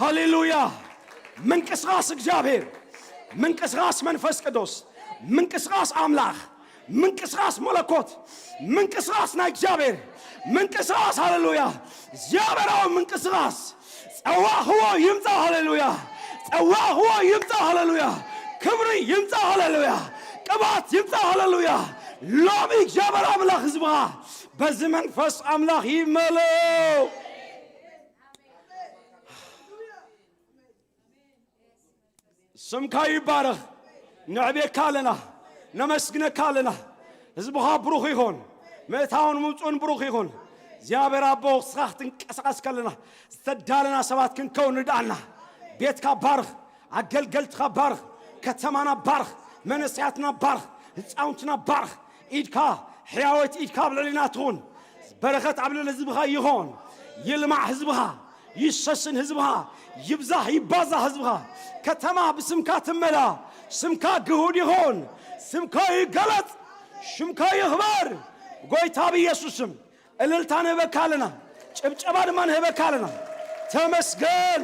ሃሌሉያ። ምንቅስቓስ እግዚኣብሔር፣ ምንቅስቓስ መንፈስ ቅዱስ፣ ምንቅስቓስ ኣምላኽ፣ ምንቅስቓስ መለኮት፣ ምንቅስቓስ ናይ እግዚኣብሔር፣ ምንቅስቓስ፣ ሃሌሉያ፣ እግዚኣብሔራዊ ምንቅስቓስ። ጸዋዕኽዎ ይምጻእ፣ ሃሌሉያ። ጸዋዕኽዎ ይምጻእ፣ ሃሌሉያ። ክብሪ ይምጻእ፣ ሃሌሉያ። ቅብኣት ይምጻእ፣ ሃሌሉያ። ሎሚ እግዚኣብሔር ኣምላኽ ህዝብኻ በዚ መንፈስ ኣምላኽ ይመልኦ። ስምካ ይባረኽ። ነዕቤካ ኣለና፣ ነመስግነካ ኣለና። ህዝብኻ ብሩኽ ይኹን፣ ምእታውን ምምፅኡን ብሩኽ ይኹን። እግዚኣብሔር ኣቦ፣ ንስኻ ክትንቀሳቐስ ከለና ዝተዳለና ሰባት ክንከውን ርድኣና። ቤትካ ባርኽ፣ ኣገልገልትኻ ባርኽ፣ ከተማና ባርኽ፣ መንእሰያትና ባርኽ፣ ህፃውንትና ባርኽ። ኢድካ፣ ሕያወት ኢድካ ኣብ ልዕሊና ትኹን። በረኸት ኣብ ልዕሊ ህዝብኻ ይኹን። ይልማዕ ህዝብኻ፣ ይሰስን ህዝብኻ፣ ይብዛህ ይባዛህ ህዝብኻ። ከተማ ብስምካ ትመላ። ስምካ ግሁድ ይኹን። ስምካ ይገለጽ። ሽምካ ይኽበር። ጎይታ ብኢየሱስ ስም እልልታ ንህበካ ኣለና። ጭብጨባ ድማ ንህበካ ኣለና። ተመስገን፣